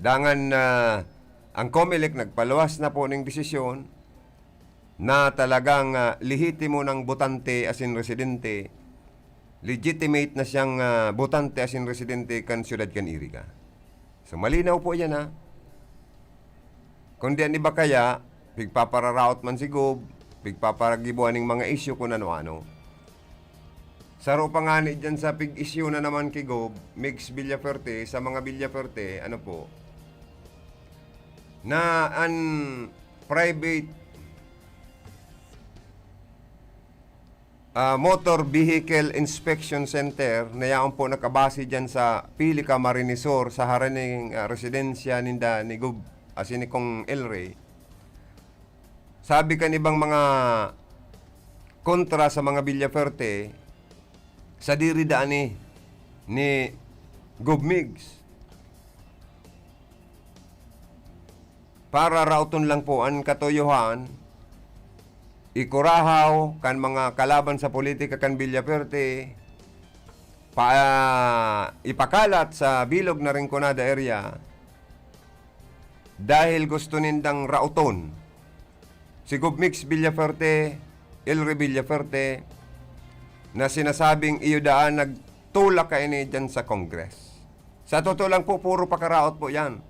Dangan, ah, ang Comelec nagpaluwas na po ning desisyon na talagang, ah, lehitimo nang botante asin residente, legitimate na siyang, ah, botante asin residente kan siyudad kan Iriga. So, malinaw po yan, ha. Kundi an iba kaya, pigpapararaot man si Gov, pigpaparagiboan ning mga isyu kun ano-ano. Saro pa ngani dyan sa pig-isyu na naman ki Gov, Migs Villaferte, sa mga Villaferte, ano po, na an private ah, Motor Vehicle Inspection Center na yaon po nakabase dyan sa Pili, Camarines Sur, sa haraning, ah, residensya ninda ni Gov-, ah, si ni Cong El Rey. Sabi kan ibang mga kontra sa mga Villafuerte, sadiri daa ni, ni Gov Migs. Para raoton lang po an katuyohan, ikurahaw kan mga kalaban sa politika kan Villafuerte, pa, ipakalat sa bilog na Rinconada area dahil gusto nindang raoton si Gov Migs Villafuerte, El Rey Villafuerte, na sinasabing iyo daan nagtulak kaini dyan sa Congress. Sa totoo lang po, puro pakaraot po yan.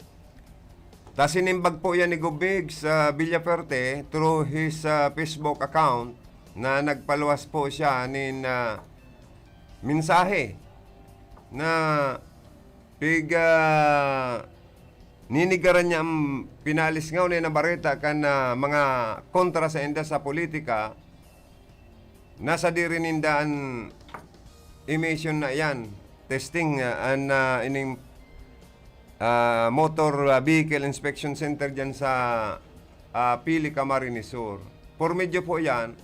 Ta sinimbag po yan ni Gov Migs, ah, Villafuerte through his, ah, Facebook account na nagpaluwas po siya nin, ah, mensahe na pig, ah, ninigaran niya ang pinalisngaw na bareta kan, ah, mga kontra sa inda sa politika. Nasa diri ninda an emission na iyan. Testing, ah, an, ah, ining, ah, Motor, ah, Vehicle Inspection Center dyan sa, ah, Pili, Camarines Sur. Por medyo po yan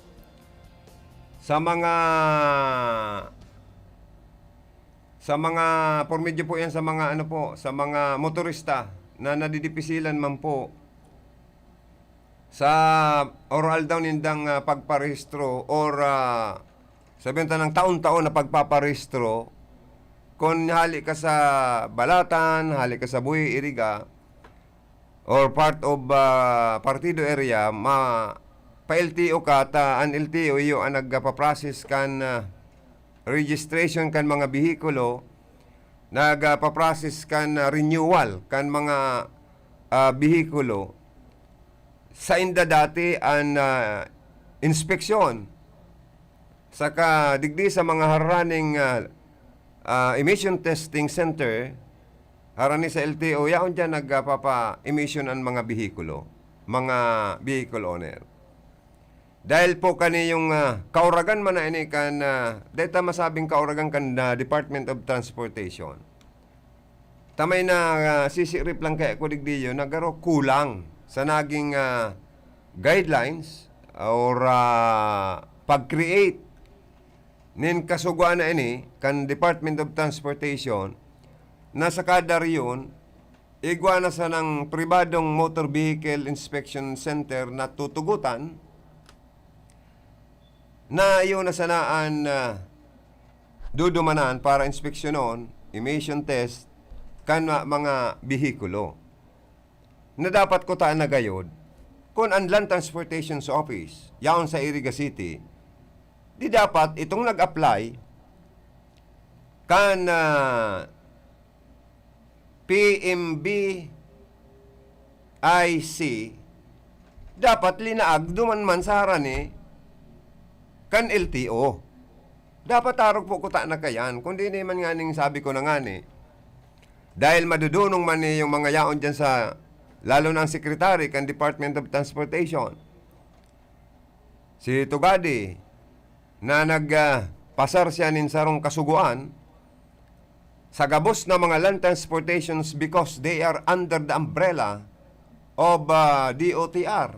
sa mga, sa mga, por medyo po yan sa mga, ano po, sa mga motorista na nadidipisilan man po sa oral daw nindang, ah, pagparehistro or, ah, sabihin ta ng taon-taon na pagpaparehistro, kung hali ka sa Balatan, hali ka sa Buhi, Iriga, or part of, ah, Partido area, ma-, pa-L T O ka, ta an L T O iyo ang nagpaprocess kan, ah, registration kan mga behikulo, nagpaprocess kan, ah, renewal kan mga, ah, behikulo. Sa inda dati an, ah, inspeksyon. Saka digdi sa mga haraning, ah, ah, emission testing center, harani sa L T O, yaon diyan nagpapa-emission an mga behikulo, mga vehicle owner. Dahil po kaniyong, ah, kauragan man na ini kan, ah, dai ta masabing kauragan kan, ah, Department of Transportation. Tamay na, ah, sisirip lang kaya ko digdiyo na garo kulang sa naging, ah, guidelines or, ah, pag-create nin kasugoan na ini kan Department of Transportation na sa kada rehiyon, igwa na sanang pribadong motor vehicle inspection center na tutugutan, na iyo na sana an, ah, dudumanan para inspeksyonon, emission test, kan ma-, mga behikulo. Na dapat kutaan na gayod, kun an Land Transportation Office, yaon sa Iriga City, di dapat itong nag-apply kan, ah, P M V I C, dapat linaag duman man sa harani kan L T O. Dapat arog po kuta na kayan, kundi naman nganing sabi ko na ngani, dahil madudunong man ni yung mga yaon dyan sa, lalo na ang secretary kan Department of Transportation, si Tugadi, na nag, ah, pasar siya nin sarong kasugoan sa gabos na mga land transportations because they are under the umbrella of, ah, D O T R.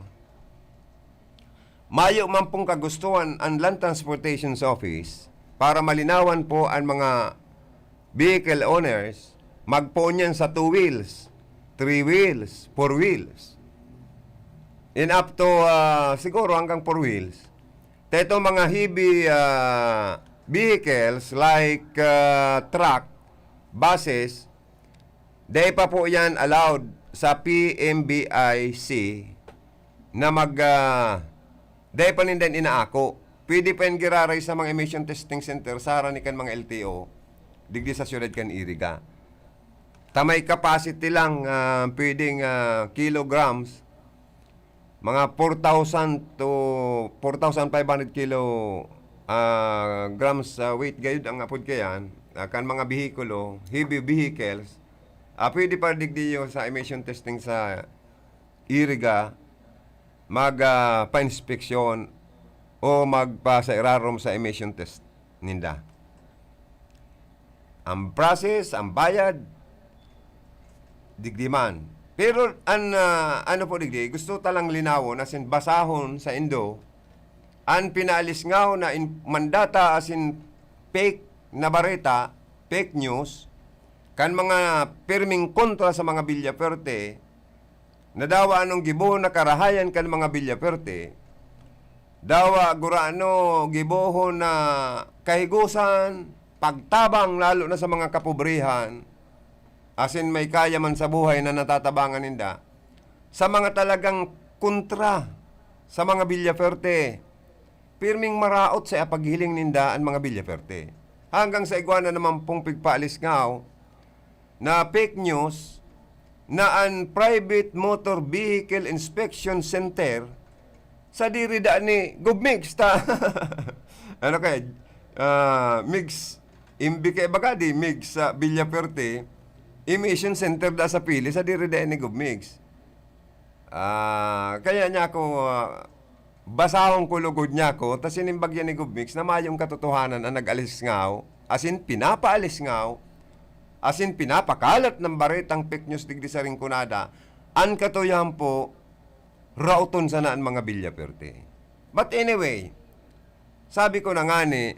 Mayo man pong kagustuhan ang Land Transportation Office para malinawan po ang mga vehicle owners, magpoon yan sa two wheels, three wheels, four wheels. In up to, ah, siguro hanggang four wheels. Teto mga heavy, ah, vehicles like, ah, truck, buses, dai pa po yan allowed sa P M V I C na mag, ah, dai pa ninda inaako. Pwede pa yan giraray sa mga emission testing center sa harani kan mga L T O, digdi sa siyudad kan Iriga. Ta may capacity lang, ah, pwedeng, ah, kilograms, mga four thousand to four thousand five hundred kilo, ah, grams, ah, weight gayud ang apod kayan, ah, kan mga behikulo, heavy vehicles. Ah, pwede pa digdiyo sa emission testing sa Iriga mag, ah, pa-inspeksyon o magpasairarom sa emission test ninda. Ang process, ang bayad, digdi man. Pero an, ah, ano po digdi, gusto ta lang linawon, asin basahon sa indo, an pinaalisngaw na in-, mandata asin fake na bareta, fake news, kan mga pirming kontra sa mga Villafuerte, na dawa anong gibohon na karahayan kan mga Villafuerte, dawa gurano gibohon na kahigosan, pagtabang lalo na sa mga kapobrehan, asin may kaya man sa buhay na natatabangan ninda, sa mga talagang kontra sa mga Villafuerte, pirming maraot sa paghiling ninda an mga Villafuerte. Hanggang sa igwa na naman pong pigpaalisngaw na fake news na an Private Motor Vehicle Inspection Center sadiri daa ni Gov Migs ta. Ano kaya? Ah, Migs, imbi kaya baga di Migs sa Villafuerte, emission center daa sa Pili, sadiri daa ni Gov Migs. Ah, kaya niya ako, ah, basahon ko lugod niya ako, ta sinimbag yan ni Gov Migs na mayong katotohanan an nag-alisngaw, asin pinapaalisngaw, asin pinapakalat ng baretang fake news digdi sa Rinconada, an katuyahan po, raoton sana an mga Villafuerte. But anyway, sabi ko na ngani,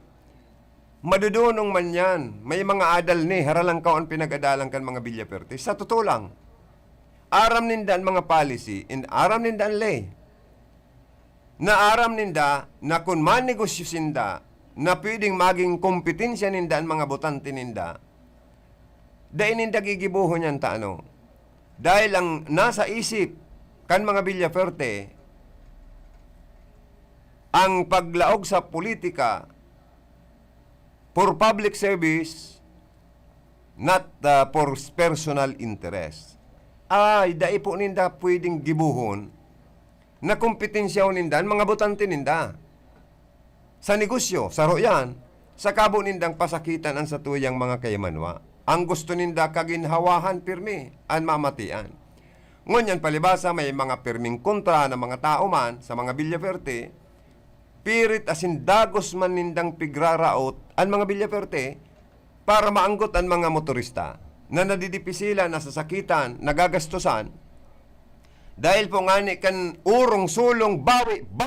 madodonong man yan. May mga adal ni, haralangkaw an pinag-adalan kan mga Villafuerte. Sa totoo lang, aram ninda an mga policy and aram ninda an ley. Na aram ninda na kun manegosyo sinda na pwedeng maging kompetensya ninda an mga botante ninda, dai ninda gigibohon yan ta ano. Dahil ang nasa isip kan mga Villafuerte, ang paglaog sa politika for public service, not, ah, for personal interest. Ay, dai po ninda pwedeng gibohon na kompetensyahon ninda an mga botante ninda. Sa negosyo, saro yan, sa kabo nindang pasakitan an satuyang mga kaimanwa. Ang gusto ninda, kaginhawahan pirmi an mamatian. Ngunyan palibasa, may mga pirming kontra na mga tao man sa mga Villafuerte, pirit asin dagos man nindang pigraraot an mga Villafuerte para maanggot an mga motorista na nadidipisilan, nasasakitan, nagagastosan, dahil po ngani kan urong sulong bawi, ba-,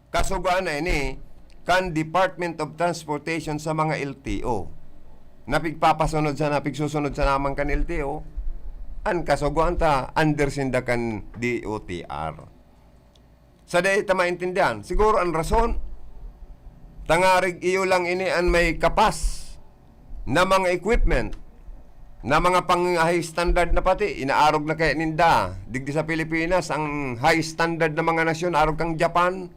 kasugoan na ini kan Department of Transportation sa mga L T O. Na pigpapasunod sana, pigsusunod sana man kan L T O, an kasugoan ta, under sinda kan D O T R. Sa dai ta maintindihan, siguro an rason, tangarig iyo lang ini an may kapas na mga equipment, na mga pang high standard na pati, inaarog na kaya ninda. Digdi sa Pilipinas, ang high standard na mga nasyon, arog kang Japan,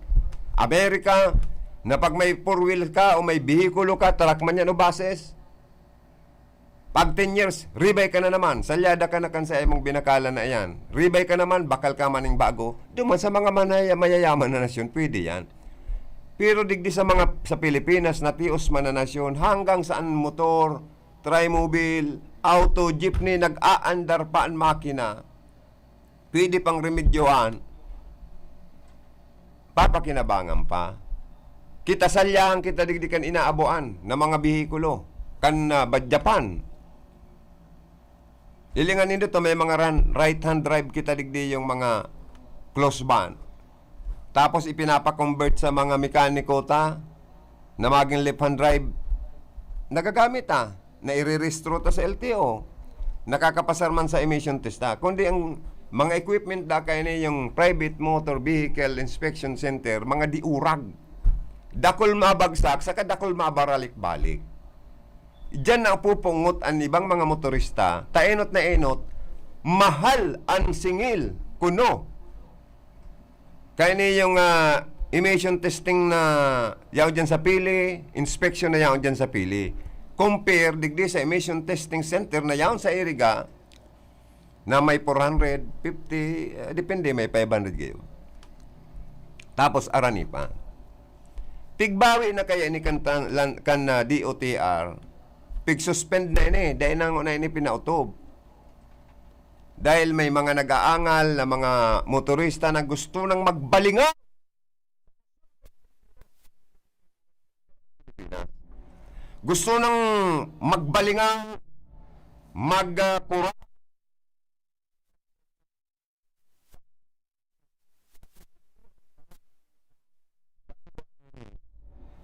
Amerika, na pag may four wheel ka o may behikulo ka, truck man yan o buses, pag ten years, ribay ka na naman, salyada ka na kan sa imong binakalan na iyan. Ribay ka naman, bakal ka maning bago. Duman sa mga manaya-, mayayaman na nasyon, pwede yan. Pero digdi sa mga, sa Pilipinas, natios man na nasyon, hanggang saan motor, trimobile, auto, jeepney, nag-aandar pa an makina, pwede pang remedyohan, papakinabangan pa. Kita, salyahan kita digdi kan inaaboan na mga behikulo, kan, ah, badyapan. Hilingan nindo to, may mga ran-, right hand drive kita digdi, yung mga close band. Tapos ipinapa-convert sa mga mekaniko ta na maging left hand drive. Nagagamit ta, nairerehistro ta sa L T O. Nakakapasar man sa emission test ta. Kundi ang mga equipment da kaya ni yung Private Motor Vehicle Inspection Center, mga diurag. Dakul mabagsak, saka dakul mabaralik-balik. Diyan na pupungot an ibang mga motorista, ta enot na enot, mahal an singil, kuno. Kaya ni yung, ah, emission testing na yaon dyan sa Pili, inspection na yaon dyan sa Pili. Compare digdi sa emission testing center na yaon sa Iriga, na may four hundred fifty, eh, depende, may five hundred kayo. Tapos, arani pa. Pigbawi na kaya ni kan, tan-, lan-, kan, ah, D O T R, pig-suspend na ini, dahil nango na ini pinautob. Dahil may mga nag-aangal na mga motorista na gusto nang magbalingaw Gusto nang magbalingan, mag, ah, pura-,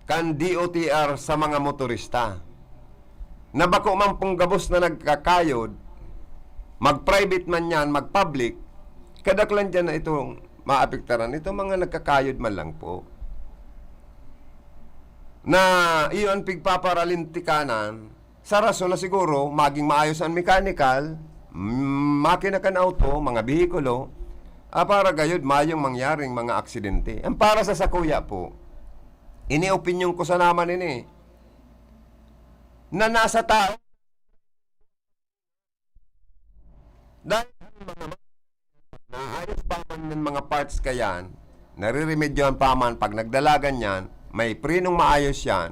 kan D O T R sa mga motorista. Na bako man pong gabos na nagkakayod, mag-private man yan, mag-public, kadaklan dyan na itong maapektaran. Itong mga nagkakayod man lang po. Na iyo ang pigpaparalintikanan, sa rason na siguro maging maayos ang mechanical, mm, makina kan auto, mga behikulo, ah, para gayod mayong mangyaring mga aksidente. Ang para sa sakuya po, ini opinyon ko sa naman ini, na nasa tao. Dahil ang mga ma-, naayos pa man yung mga parts kayan, nariremedyohan pa man, pag nagdalagan yan, may prenong maayos yan,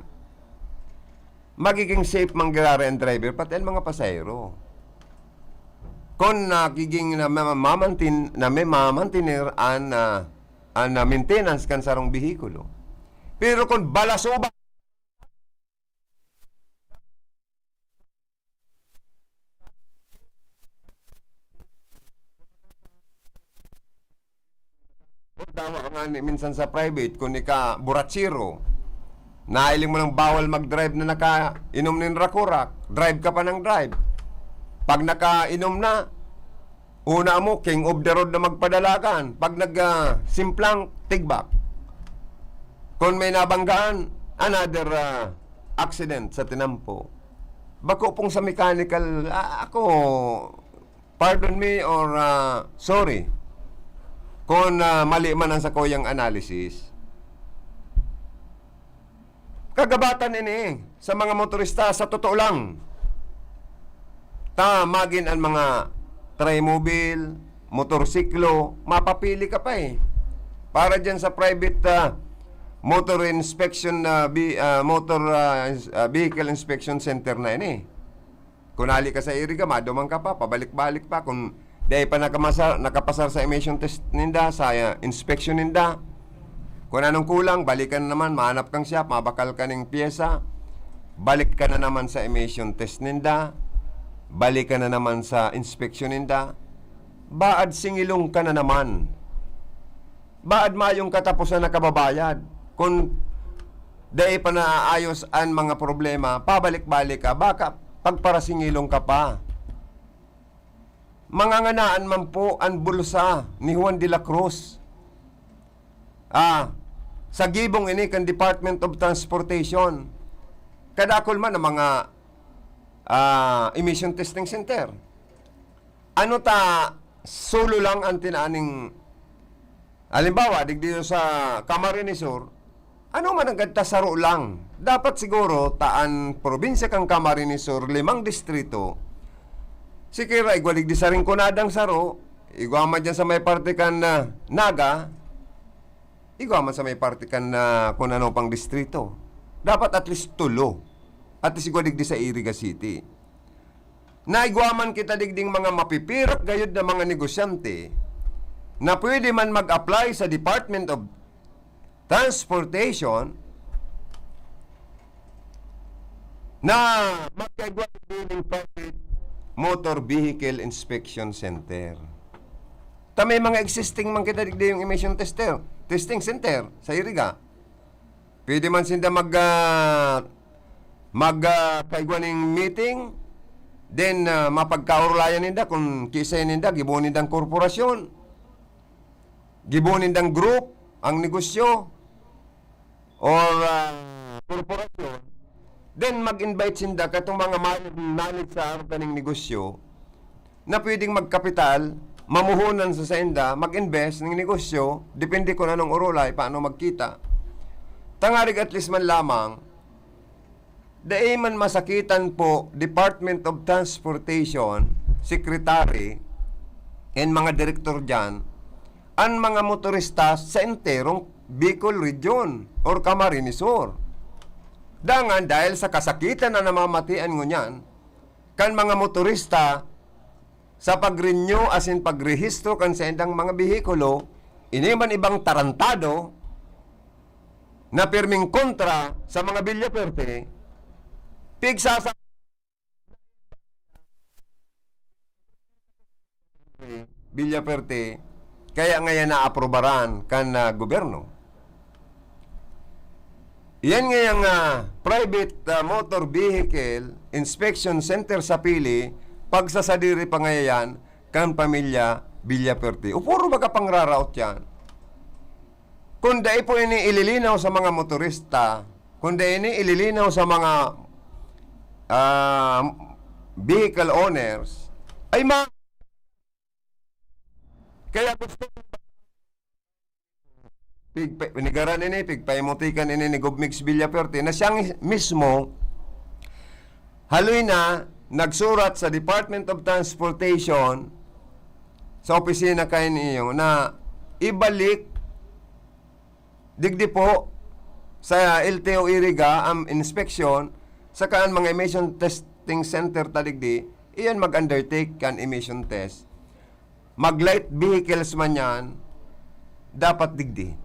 magiging safe man giraray ang driver, pati ang mga pasahero. Kung nagiging na ma-, mamantin-, na may mamantener an, ah, an, ah, maintenance kan sarong behikulo. Pero kung balasuba, dawa ka nga ni, minsan sa private, kung ika buratsero, nailing mo nang bawal mag-drive na nakainom nin rakurak, drive ka pa ng drive. Pag nakainom na, una mo, king of the road na magpadalagan. Pag nag, ah, simplang, tigbak. Kung may nabanggaan, another, ah, accident sa tinampo. Bako pong sa mechanical, ah, ako, pardon me or, ah, sorry kung, ah, mali man ang sakuyang analysis. Kagabatan ini sa mga motorista, sa totoo lang. Ta, magin an mga trimobile, motorsiklo, mapapili ka pa eh. Para dyan sa private, ah, motor inspection, ah, bi-, ah, motor, ah, ins-, ah, vehicle inspection center na ini. Kung hali ka sa Iriga, maduman ka pa, pabalik-balik pa. Kung dai pa nakamasa-, nakapasar sa emission test ninda, sa, ah, inspection ninda, kung anong kulang, balikan na naman, mahanap kang shop, mabakal ka ning pyesa, balik ka na naman sa emission test ninda, balik ka na naman sa inspection ninda, baad singilong ka na naman. Baad mayong kataposan na kababayad. Kun dai pa naayos an mga problema, pabalik-balik ka, baka pagparasingilong ka pa. Manganganaan man po an bulsa ni Juan de la Cruz. Ah, sa gibong ini kan Department of Transportation. Kadakul man ang mga, ah, emission testing center. Ano ta, solo lang ang tinaning, halimbawa, digdi sa Camarines Sur, ano man ang gad ta, saro lang. Dapat siguro, ta an probinsya kan Camarines Sur, limang distrito, sikira, igwa digdi sa Rinconada an saro, igwa man dyan sa may parte kan, ah, Naga, igwa man sa may parte kan, ah, kun ano pang distrito. Dapat at least tulo. At least igwa digdi sa Iriga City. Naigwa man kita digding mga mapipirak gayod na mga negosyante na pwede man mag-apply sa Department of Transportation na magkaigwa digdi ning private motor vehicle inspection center. Ta may mga existing man kita digdi yung emission tester, testing center sa Iriga. Pwede man sinda mag, ah, mag, ah, kaigwa ning meeting, then, ah, mapagkaorolayan ninda kung kiisay ninda, gibo nindang korporasyon, gibo nindang group ang negosyo, or, ah, korporasyon, then mag-invite sinda katong mga ma-, manage sa arog kaning negosyo na pwedeng magkapital, mamuhunan sa sainda, mag-invest ning negosyo, depende kung anong orolay, paano magkita. Tangarig at least man lamang, dai man masakitan po, Department of Transportation, Secretary, and mga direktor dyan, an mga motorista sa enterong Bicol Region or Camarines Sur. Dangan dahil sa kasakitan na namamatian ngunyan kan mga motorista sa pag-renew asin pagrehistro kan saindang mga behikulo, ini man ibang tarantado na pirming kontra sa mga Villafuerte, Pigsasa-, Villaferte, kaya ngayon naaprobaran kan, ah, gobyerno. Yan ngayang, ah, private, ah, motor vehicle inspection center sa Pili, pagsasadiri pa ngayon kan pamilya Villaferte. O puro baga pangraraot yan. Kung dai po ini ililinaw sa mga motorista, kung dai ini ililinaw sa mga, ah, vehicle owners, ay ma-, kaya gusto pigpa-, pinigaran ini, pigpaimutikan ini ni Gov Migs Villaferte na siyang mismo haloy na nagsurat sa Department of Transportation sa opisina kayo niyo na ibalik digdi po sa L T O Iriga ang inspeksyon, saka ang mga emission testing center ta digdi, iyan mag-undertake kan emission test. Mag-light vehicles man yan, dapat digdi.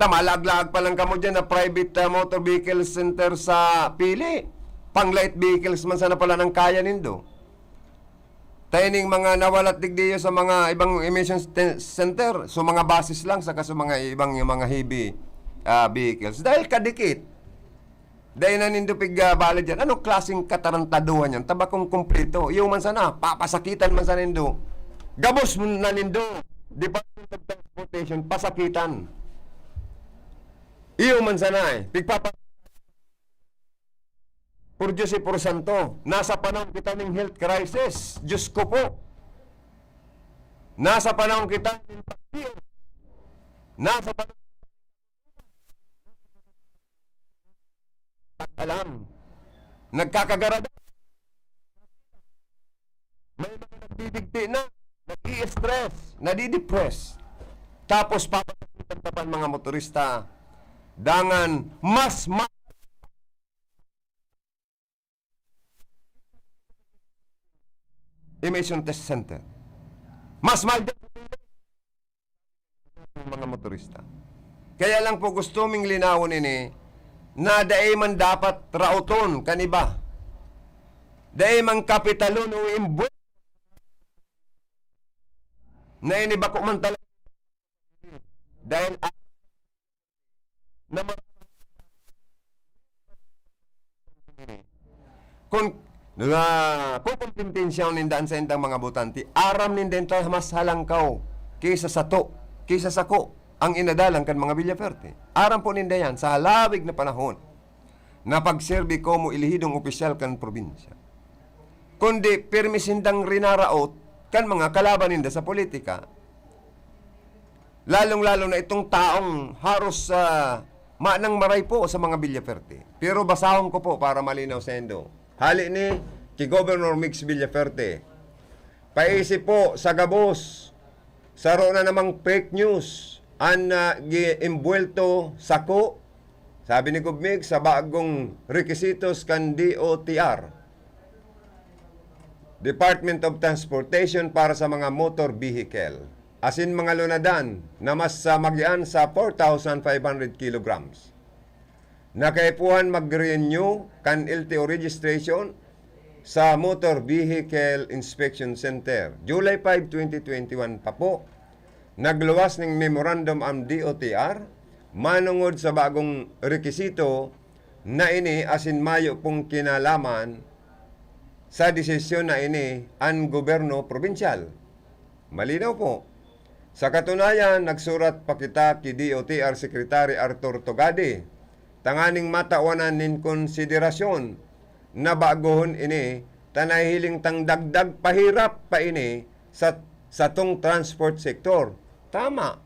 Ta, malaag-laag pa lang kamo dyan na private, ah, motor vehicle center sa Pili. Pang light vehicles man sana pala nang kaya nindo. Ta ining mga nawalat digdi sa mga ibang emission te-, center, so mga buses lang, saka sa mga ibang, yung mga heavy, ah, vehicles. Dahil kadikit, dahil na nindo pig, ah, bala dyan. Anong klaseng katarantaduhan yan? Tabakong kumpleto. Iyo man sana, papasakitan man sana nindo. Gabos mo na nindo. Department of Transportation, pasakitan. Iyo man sana eh. Pigpapa-, por Diyos y por Santo, nasa panahon kita ning health crisis. Diyos ko po. Nasa panahon kita ning pag-, nasa panahon alam. Nagkakagarada. May mga nagdidigti na, nag-i-stress, nadidepress. Tapos papasakitan pa pa ang mga motorista. Dangan, mas ma-, emission test center. Mas mahal din ang mga motorista. Kaya lang po gusto ming linawon ini na dai man dapat raoton kan iba. Dai man kapitalon o imbu-, na ini bako man talaga. Dahil a-, na ma-, kun, na kukumpintensyaon ninda an saindang mga botante, aram ninda yan ta mas halangkaw kaysa sato, kaysa sako, ang inadalan kan mga Villaferte. Aram po ninda yan sa halawig na panahon na pagserbi komo elehidong opisyal kan probinsya. Kundi pirmi sindang rinaraot kan mga kalaban ninda sa politika. Lalong-lalo na itong taong haros, ah, manang maray po sa mga Villaferte. Pero basahon ko po para malinaw sa indo. Hali ni ki Governor Migs Villaferte. Paisip po sa gabos, saro na namang fake news an, ah, giimbuwelto sako, sabi ni Gov Migs, sa bagong rekisitos kan D O T R, Department of Transportation, para sa mga motor vehicle, asin mga lunadan na mas, ah, magian sa four thousand five hundred kilograms. Nakaipuhan mag-renew kan L T O registration sa Motor Vehicle Inspection Center. July five, twenty twenty-one pa po, nagluwas ning memorandum ang D O T R manongod sa bagong rekisito na ini asin mayo pong kinalaman sa desisyon na ini an gobyerno probinsyal. Malinaw po. Sa katunayan, nagsurat pa kita ki D O T R Secretary Arthur Togade tanganing matawanan nin konsiderasyon na bagohon ini ta nahihiling tang dagdag pahirap pa ini sa satong transport sector. Tama.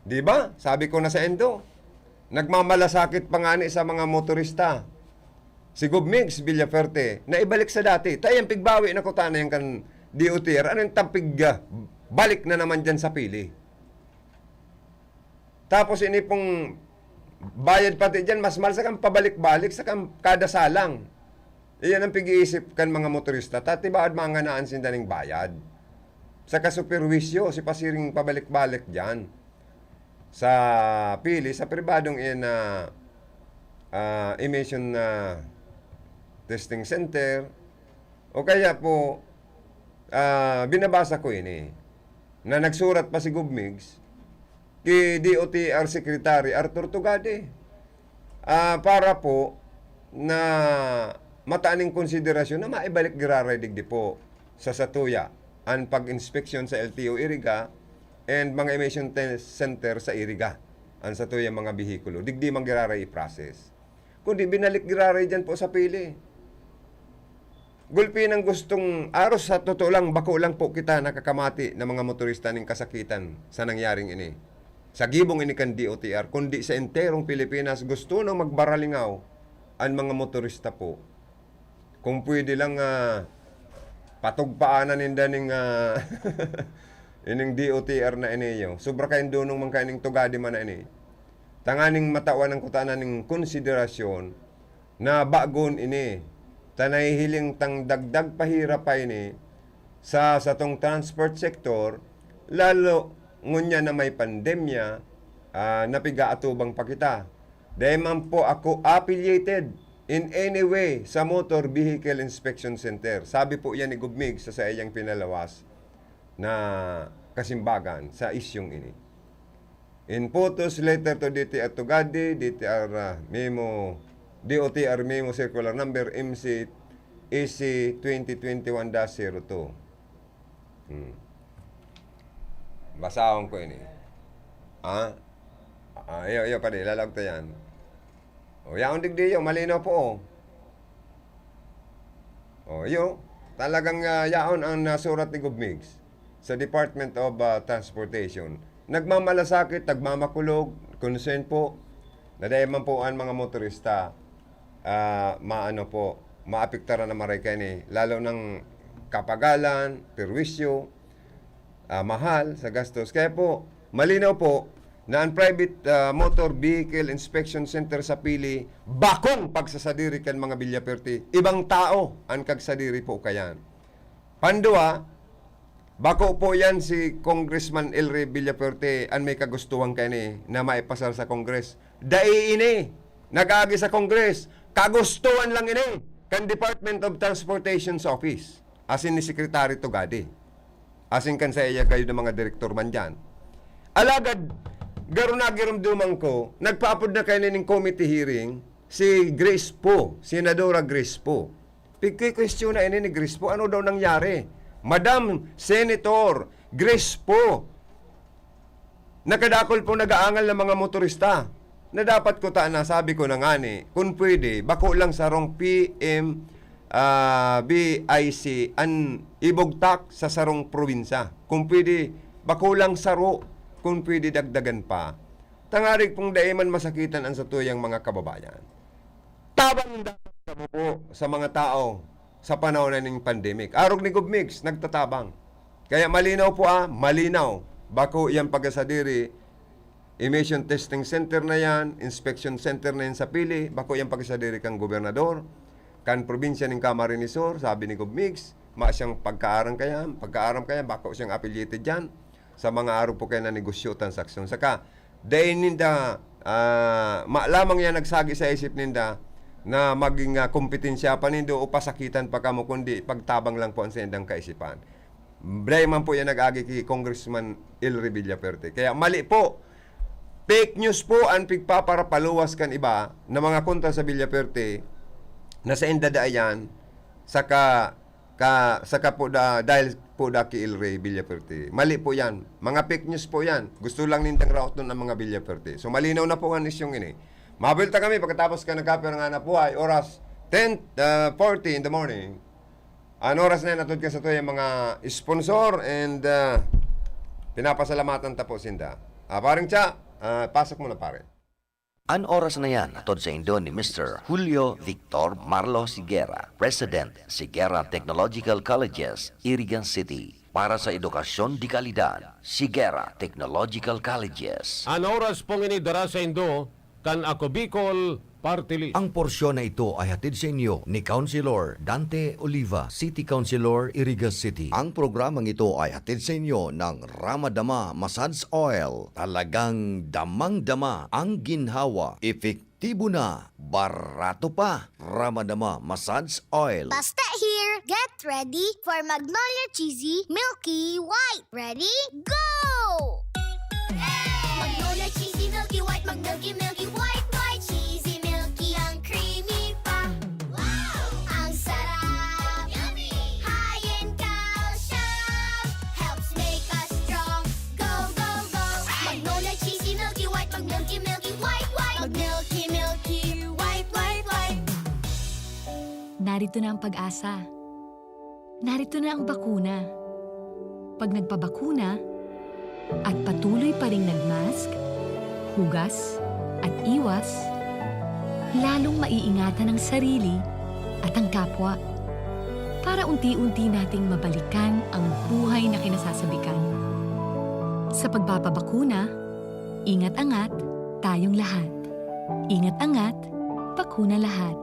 Di ba? Sabi ko na sa endo, nagmamalasakit pa ngani sa mga motorista si Gov Migs Villaferte na ibalik sa dati. Ta yan, pigbawi na kutana yan kan D O T R. Ano yung tampig, ah, balik na naman dyan sa pili? Tapos ini pong bayad pati dyan, mas mahal sa kang pabalik-balik, sa kang kada salang. Iyan ang pig-iisip kan mga motorista. Tatibaad manganaan sinda ning bayad. Sa kasuperwisyo, si pasiring pabalik-balik dyan. Sa pili, sa pribadong iyan na, ah, emission na Testing Center, o kaya po, ah, binabasa ko ini, na nagsurat pa si Gov Migs ki D O T R Secretary Arthur Tugade, ah, para po na mataan ning konsiderasyon na maibalik giraray digdi po sa satuya an pag-inspeksyon sa L T O Iriga and mga emission test center sa Iriga, an satuyang mga behikulo. Digdi man giraray i-process. Kundi binalik giraray diyan po sa pili. Gulpi ng gustong aros, sa totoo lang, bako lang po kita nakakamati na mga motorista ning kasakitan sa nangyaring ini. Sa gibong ini kan D O T R, kundi sa enterong Pilipinas, gusto nang magbaralingaw an mga motorista po. Kung pwede lang, ah, patugpaanan ninda ning, ah, ining D O T R na ini, yo. Sobra kayong dunong man kaining tugade man na ini. Tanganing matawan ang kutana ning konsiderasyon na bagon ini. Ta nahihiling tang dagdag pahirap pa ini sa satong transport sector, lalo ngunyan na may pandemya, ah, na pigaatubang pa kita. Dai man po ako affiliated in any way sa Motor Vehicle Inspection Center. Sabi po yan ni Gov Migs sa saiyang pinalawas na kasimbagan sa isyung ini. In photos, letter to D T R Tugade, D T R, ah, memo, D O T R memo circular number M C E C twenty twenty-one dash zero two. Hmm. Basahon ko ini. Ah? Ah, iyo, iyo, padi, lalag ta yan. O, yaon digdi iyo, malinaw po, oh. O, iyo, talagang, ah, yaon ang nasurat ni Gov Migs sa Department of, ah, Transportation. Nagmamalasakit, nagmamakulog, concern po, na dahil man po ang mga motorista, ah, maano po, maapektaran na maray kaini, lalo ng kapagalan, perwisyo, ah, mahal sa gastos. Kaya po, malinaw po na ang Private, ah, Motor Vehicle Inspection Center sa Pili, bakong pagsasadiri kan mga Villaferte, ibang tao ang kagsadiri po kayan. Pandua, bako po yan si Congressman El Rey Villafuerte an may kagustuhan kaini na maipasar sa Congress. Dai ini nag-agi sa Congress. Kagustuhan lang ini kan Department of Transportation's Office, asin ni Secretary Tugade, asin kan saiya gayod na mga direktor man diyan. Alagad, garo nagirumduman ko, nagpaapod na kaini ning committee hearing si Grace Poe, Senadora Grace Poe. Pigkikwestiyon na ini ni Grace Poe, ano daw nangyari? Madam Senator Grace Poe, nakadakol po nag-aangal ng mga motorista na dapat kuta na, sabi ko na ngani, kung pwede, bako lang sarong P M, ah, B I C an ibugtak sa sarong probinsya. Kung pwede, bako lang saro, kung pwede, dagdagan pa. Tangarig pong dai man masakitan ang satuyang mga kababayan. Tabang dapat kamo po sa mga tao sa panahon na ning pandemic. Arog ni Gov Migs, nagtatabang. Kaya malinaw po, ah, malinaw. Bako yan pagkasadiri, emission testing center na yan, inspection center na yan sa Pili, bako yan pagkasadiri kang gobernador, kan probinsya ning Camarines Sur, sabi ni Gov Migs, ma siyang pagkaaram kaya, pagkaaram kaya, bako siyang affiliated dyan sa mga arog po kaya na negosyo, transaksyon. Saka, dai ninda, ah, ma-, lamang yan nagsagi sa isip ninda na maging, ah, kompetensya pa nindo o pasakitan pa kamo, kundi pagtabang lang po ang saindang kaisipan. Dai man po yan nag-agi ki Congressman El Rey Villafuerte. Kaya mali po. Fake news po ang pigpaparapaluwas kan iba na mga kontra sa Villafuerte na sainda dai yan, saka ka, saka po da, dahil po da ki El Rey Villafuerte. Mali po yan. Mga fake news po yan. Gusto lang nindang raoton ang mga Villafuerte. So, malinaw na po ang isyong ini. Mabuelta kami pagkatapos ka nagkape ng hanap buhay. Oras ten, ah, forty in the morning. Ang oras na yan, atod ka sa tuya mga sponsor and, ah, pinapasalamatan ta po sinda. Ah, paring Cha, ah, pasok mo na, pare. An oras na yan, hatod saindo ni Mister Julio Victor Marlo Siguera, President, Siguera Technological Colleges, Iriga City. Para sa edukasyon de kalidad, Siguera Technological Colleges. An oras pong ini dara saindo kan Ako Bicol Party List. Ang porsyon na ito ay hatid sa inyo ni Councilor Dante Oliva, City Councilor, Iriga City. Ang programang ito ay hatid sa inyo ng Ramadama Massage Oil. Talagang damang-dama ang ginhawa, epektibo Tibo na, barato pa. Ramadama Massage Oil. Basta here, get ready for Magnolia Cheesy Milky White. Ready? Go! Magnolia Cheesy Milky White, Mag-Milky Milky White White Cheesy Milky, ang creamy pa. Wow! Ang sarap! Yummy! High in calcium, helps make us strong. Go, go, go! Magnolia Cheesy Milky White, Mag-Milky Milky White White, Mag-Milky Milky White White White. Narito na ang pag-asa. Narito na ang bakuna. Pag nagpabakuna at patuloy pa ring nagmask, hugas, at iwas, lalong maiingatan ang sarili at ang kapwa. Para unti-unti nating mabalikan ang buhay na kinasasabikan. Sa pagpapabakuna, ingat-angat tayong lahat. Ingat-angat, bakuna lahat.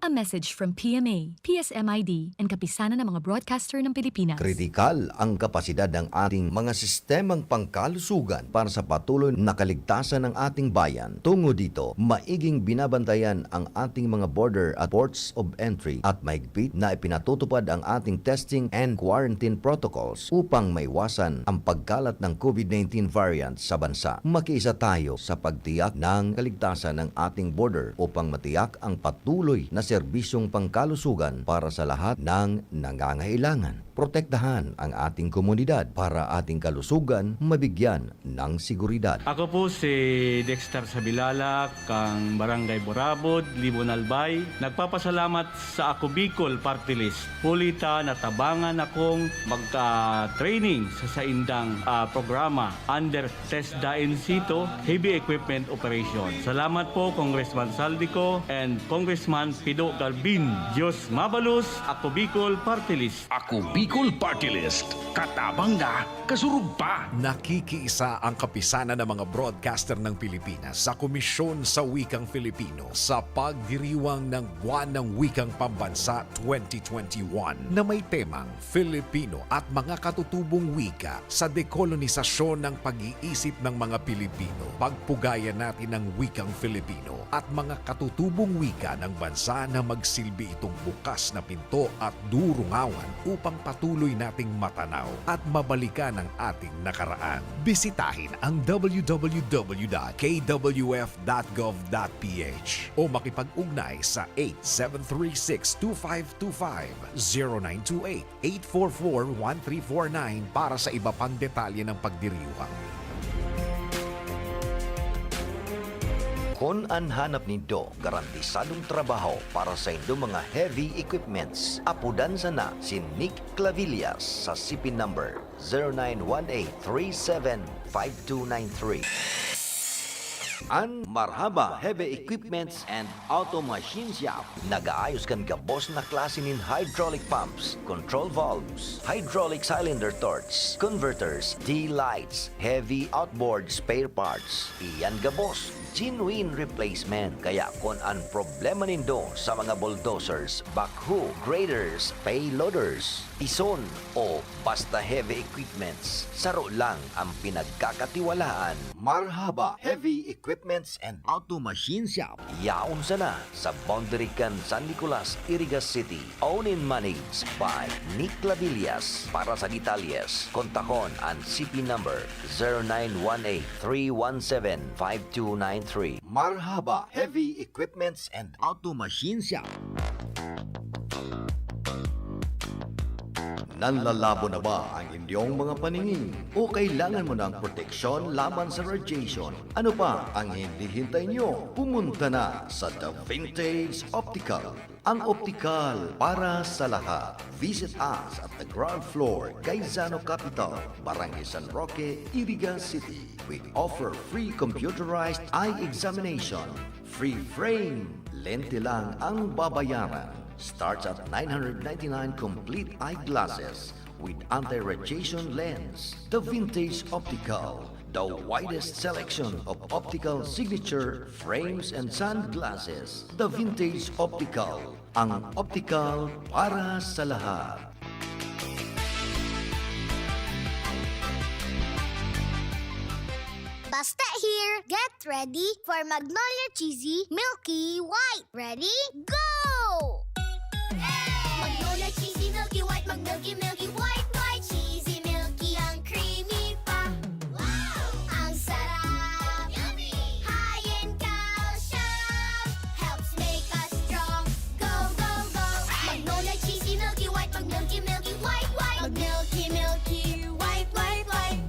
A message from P M A, P S M I D, and Kapisanan ng mga Broadcaster ng Pilipinas. Kritikal ang kapasidad ng ating mga sistemang pangkalusugan para sa patuloy na kaligtasan ng ating bayan. Tungo dito, maiging binabantayan ang ating mga border at ports of entry at mahigpit na ipinatutupad ang ating testing and quarantine protocols upang maiwasan ang pagkalat ng COVID nineteen variant sa bansa. Makiisa tayo sa pagtiyak ng kaligtasan ng ating border upang matiyak ang patuloy na serbisyong pangkalusugan para sa lahat ng nangangailangan. Protektahan ang ating komunidad para ating kalusugan mabigyan ng seguridad. Ako po si Dexter Sabilala, kang Barangay Burabod, Libon Albay. Nagpapasalamat sa Ako Bicol Party List. Huli ta natabangan akong magka-training sa saindang ah, programa under TESDA in situ, heavy equipment operation. Salamat po, Congressman Saldico and Congressman Pido Galvin. Diyos mabalos, Ako Bicol Party List. Ako Bicol Party List. Katabang na, kasurog pa. Nakikiisa ang Kapisanan ng mga Broadcaster ng Pilipinas sa Komisyon sa Wikang Filipino sa pagdiriwang ng Buwan ng Wikang Pambansa twenty twenty-one na may temang Filipino at mga katutubong wika sa dekolonisasyon ng pag-iisip ng mga Pilipino. Pagpugayan natin ang wikang Filipino at mga katutubong wika ng bansa na magsilbi itong bukas na pinto at durungawan upang patuloy nating matanaw at mabalikan ang ating nakaraan. Bisitahin ang w w w dot k w f dot gov dot p h o makipag-ugnay sa eight seven three six two five two five, zero nine two eight eight four four one three four nine para sa iba pang detalye ng pagdiriwang. Kun an hanap nindo garantisadong trabaho para sa indong mga heavy equipments, apodan sana si Nick Clavillas sa C P number zero nine one eight three seven five two nine three. An Marhaba Heavy Equipments and Auto Machine Shop nagaayos kan gabos na klase nin hydraulic pumps, control valves, hydraulic cylinder torch, converters, D-lights, heavy outboard spare parts. Iyan gabos, genuine replacement. Kaya kun an problema nindo sa mga bulldozers, backhoe, graders, payloaders, pison, o basta heavy equipments, saro lang ang pinagkakatiwalaan. Marhaba Heavy Equipments and Auto Machine Shop. Yaon sana sa boundary kan San Nicolas, Iriga City. Owned and managed by Nick Clavillas. Para sa detalyes, kontakon an C P number zero nine one eight three one seven five two nine three. Marhaba Heavy Equipments and Auto Machine Shop. Nanlalabo na ba ang inyong mga paningin? O kailangan mo ng proteksyon laban sa radiation? Ano pa ang hinihintay nyo? Pumunta na sa The Vintage Optical, ang optikal para sa lahat. Visit us at the ground floor, Gaisano Capital, Barangay San Roque, Iriga City. We offer free computerized eye examination, free frame, lente lang ang babayaran. Starts at nine hundred ninety-nine complete eyeglasses with anti-radiation lens. The Vintage Optical, the widest selection of optical signature frames and sunglasses. The Vintage Optical, ang optical para sa lahat. Hasta here, get ready for Magnolia Cheesy Milky White. Ready? Go! Magnolia Cheesy Milky White, mag-milky, milky, white, white, cheesy, milky, ang creamy pa. Wow! Ang sarap! Yummy! High in calcium, helps make us strong. Go, go, go! Magnolia Cheesy Milky White, mag-milky, milky, white, white. Mag-milky, milky, white, white, white.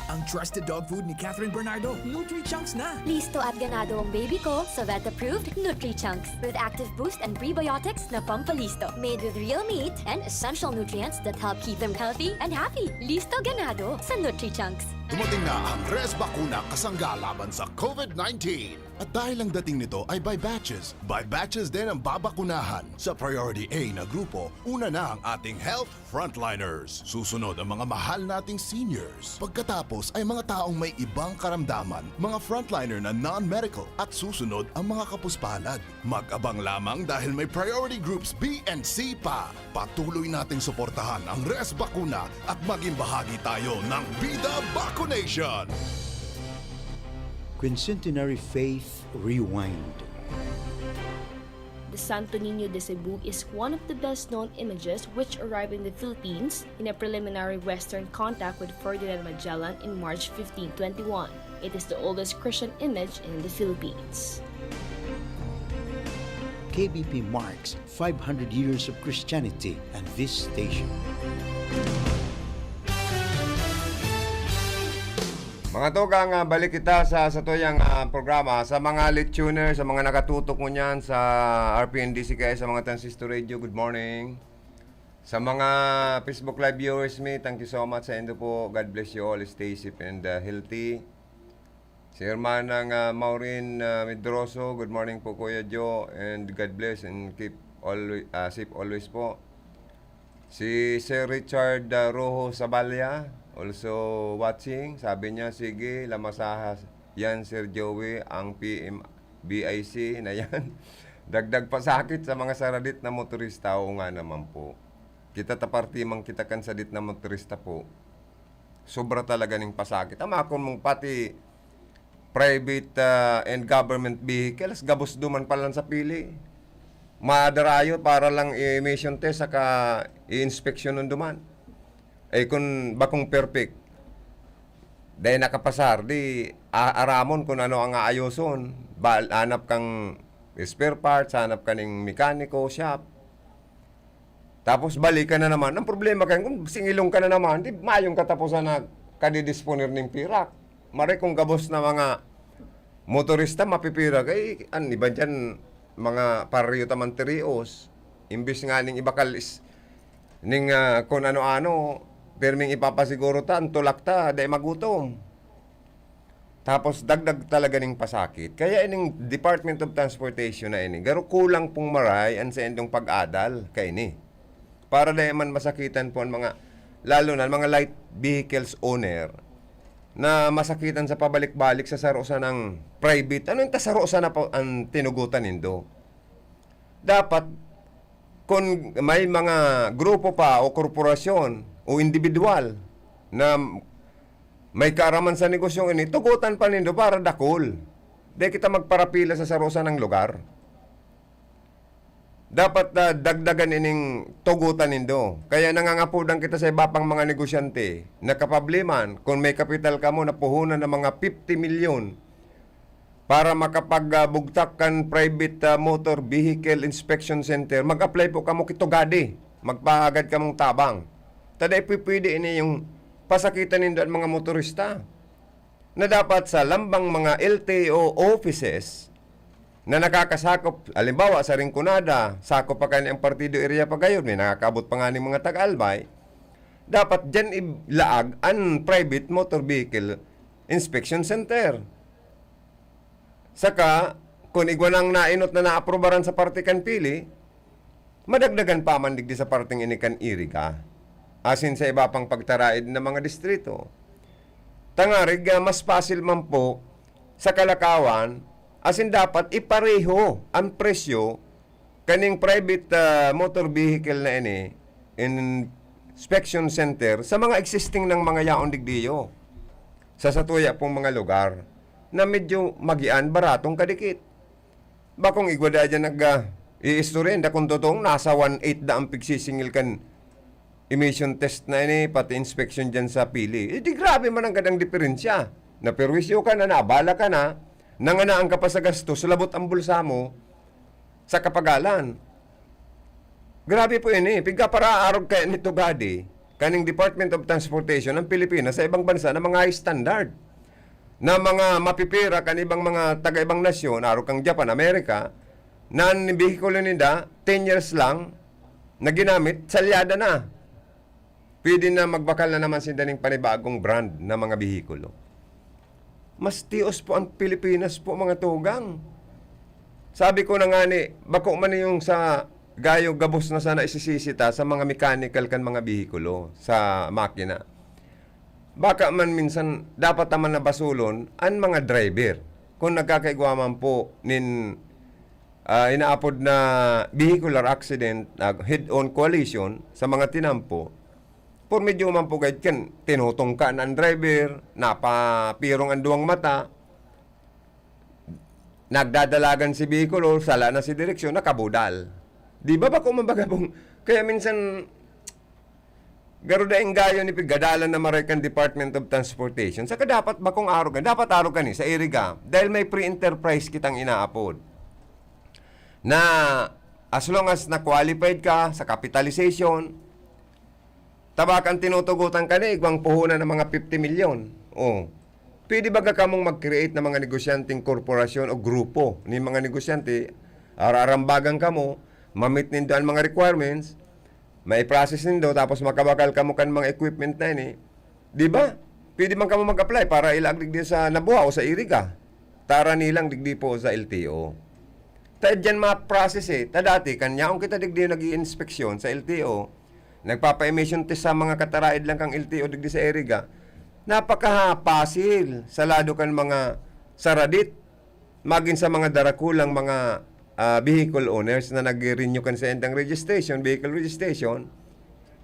Ang trusted dog food ni Catherine Bernardo, Nutri-Chunks na! Listo at ganado ang baby ko sa vet-approved Nutri-Chunks with active boost and prebiotics na pampalisto. Made with real meat and essential nutrients that help keep them healthy and happy. Listo ganado sa Nutri-Chunks. Dumating na ang Res Bakuna kasangga laban sa COVID nineteen. At dahil ang dating nito ay by batches, by batches din ang babakunahan. Sa Priority A na grupo, una na ang ating health frontliners. Susunod ang mga mahal nating seniors. Pagkatapos ay mga taong may ibang karamdaman, mga frontliner na non-medical, at susunod ang mga kapuspalad. Mag-abang lamang dahil may priority groups B and C pa. Patuloy nating suportahan ang Res Bakuna at maging bahagi tayo ng Bida Bakunation! Quincentenary Faith Rewind. The Santo Niño de Cebu is one of the best-known images which arrived in the Philippines in a preliminary Western contact with Ferdinand Magellan in March fifteen twenty-one. It is the oldest Christian image in the Philippines. K B P marks five hundred years of Christianity and this station. Mga tugang, ah, balik kita sa satuyang, ah, programa. Sa mga late tuner, sa mga nakatutok ngunyan sa R P N D C K S, sa mga transistor radio, good morning. Sa mga Facebook Live viewers mi, thank you so much sa indo po. God bless you all. Stay safe and, ah, healthy. Si Hermanang, ah, Maureen, ah, Medroso, good morning po, Kuya Joe, and God bless and keep alwa-, ah, safe always po. Si Sir Richard, ah, Rojo Sabalia, also watching. Sabi niya, "Sige, lamasaha yan, Sir Joey, ang P M B I C na yan." Dagdag pasakit sa mga saradit na motorista. Oo nga naman po. Kita ta parte man kita kan sadit na motorista po. Sobra talaga ning pasakit. Ama, kun mong pati private, ah, and government vehicles, gabos duman pa lang sa pili. Madarayo para lang i-emission test saka i-inspeksyon nun duman. Eh, kun bakong perfect, dai nakapasar, di a-, aramon kun ano ang aayoson. Ba-, hanap kang spare parts, hanap ka ning mekaniko, shop. Tapos balik ka na naman. Ang problema kayan, kung singilong ka na naman, di mayong kataposan na kadidisponer ning pirak. Maray kung gabos na mga motorista, mapipirak. Eh, an iba dyan, mga paryo ta man tirios. Imbis nga ning ibakal is, ning, ah, kun ano-ano, pirming ipapasiguro ta, an tulak ta, dai magutom. Tapos dagdag talaga ning pasakit. Kaya ining Department of Transportation na ini, garo kulang pong maray an saindong pag-adal kaini. Para dai man masakitan po ang mga, lalo na ang mga light vehicles owner, na masakitan sa pabalik-balik sa saro sanang private. Ano yung ta saro sana po ang tinugutan nindo? Dapat, kun may mga grupo pa o korporasyon o individual na may kaaraman sa negosyong ini, tugutan pa nindo para dakul. Di kita magparapila sa saro sanang lugar. Dapat, ah, dagdagan ining tugutan nindo. Kaya nangangapodan kita sa iba pang mga negosyante na kapabli man, kun may kapital kamo na puhunan ng mga fifty milyon, para makapag, ah, bugtak kan private, ah, motor vehicle inspection center, mag-apply po kamo ki Tugadi. Magpahagad kamong tabang. Ta dai pwede ini yung pasakitan nindo an mga motorista. Na dapat sa lambang mga L T O offices na nakakasakop, halimbawa, sa Rinconada, sakop pa kani ang partido area pa gayon, may nakakaabot pa nga ning mga taga-Albay, dapat diyan ilaag an private motor vehicle inspection center. Saka, kun igwa nang naenot na naaprobaran sa parte kan Pili, madagdagan pa man digdi sa parteng ini kan Iriga, asin sa iba pang pagtaraed na mga distrito. Tangarig, ah, mas pasil man po sa kalakawan, asin dapat ipareho an presyo kaning private, ah, motor vehicle na ini, inspection center, sa mga existing nang mga yaon digdiyo. sa satuya pong mga lugar na medyo magian, baratong kadikit. Bakong igwa da dyan nag, ah, iistorya, inda kung totoong nasa one eight da ang pigsisingil kan emission test na ini, pati inspection dyan sa pili. Eh, di grabe man ang gadang diferensya. Naperwisyo ka na, naabala ka na, nanganaan ka pa sa gastos, labot ang bulsa mo sa kapagalan. Grabe po ini. Pigkaparaarog kaya nito gadi, kaning Department of Transportation ng Pilipinas sa ibang bansa na mga high standard, na mga mapipira kan ibang mga taga-ibang nasyon, arog kang Japan, Amerika, na an behikulo ninda, ten years lang, na ginamit, salyada na. Pwede na magbakal na naman sinda ning panibagong brand na mga behikulo. Mas tios po ang Pilipinas po, mga tugang. Sabi ko na nga ni, bako man yung sa gayo gabos na sana isisisi ta sa mga mechanical kan mga behikulo, sa makina. Baka man minsan dapat naman na basulon an mga driver. Kung nagkakaigwa man po nin, ah, inaapod na vehicular accident, ah, head-on collision sa mga tinampo, por medyo man po gayud kan tinutungka na an driver, napapirong an duwang mata, nagdadalagan si behikulo, sala na si direksyon, nakabudal. Di ba, bako man baga pong, kaya minsan, garo daing gayo ni pigadalan na maray kan Department of Transportation. Saka dapat bakong arog ka, dapat arog ka ni sa iriga. Dahil may free enterprise kitang inaapod. Na as long as na-qualified ka sa capitalization, tabakan tinutugutan ka ni igwang puhunan ng mga fifty milyon. Oh. Pwede baga kamong mag-create ng mga negosyanteng korporasyon o grupo ni mga negosyante, ararambagan kamo, mamit nindo ang mga requirements, mai-process nindo, tapos makabakal kamo kan mga equipment na ini. Di ba? Pwede man kamo mag-apply para ilaag digdi sa Nabua o sa Iriga. Tara nilang digdi po sa L T O. Ta diyan ma-process eh. Ta dati, kan yaon kita digdi nag-iinspeksyon sa L T O, nagpapa-emission test sa mga kataraid lang kang L T O digdi sa Iriga, napakapasil sa lado kan mga saradit, magin sa mga darakulang mga, ah, vehicle owners na nag-renew kan sa indang registration, vehicle registration,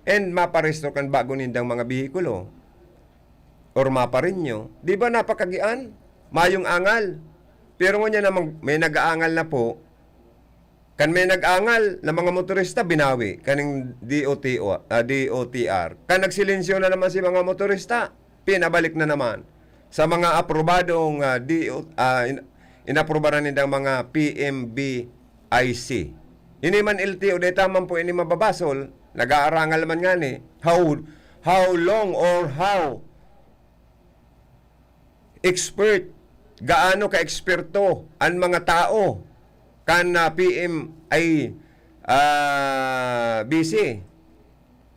and maparehistro kan bago nindang mga behikulo or maparenew. Di ba napakagian? Mayong angal. Pero ngunyan namang may nag-aangal na po, kan may nag-angal na mga motorista, binawi kaning D O T O, ah, D O T R. Kan nagsilensyo na naman si mga motorista, pinabalik na naman sa mga aprobadong, ah, D O, ah, in-, inaprubaran nindang mga P M B I C. Ini man L T O, dai taman po ini mababasol, nag-aarangal man ngani. How, how long or how expert, gaano ka-eksperto an mga tao kan, ah, P M I, ah, B C.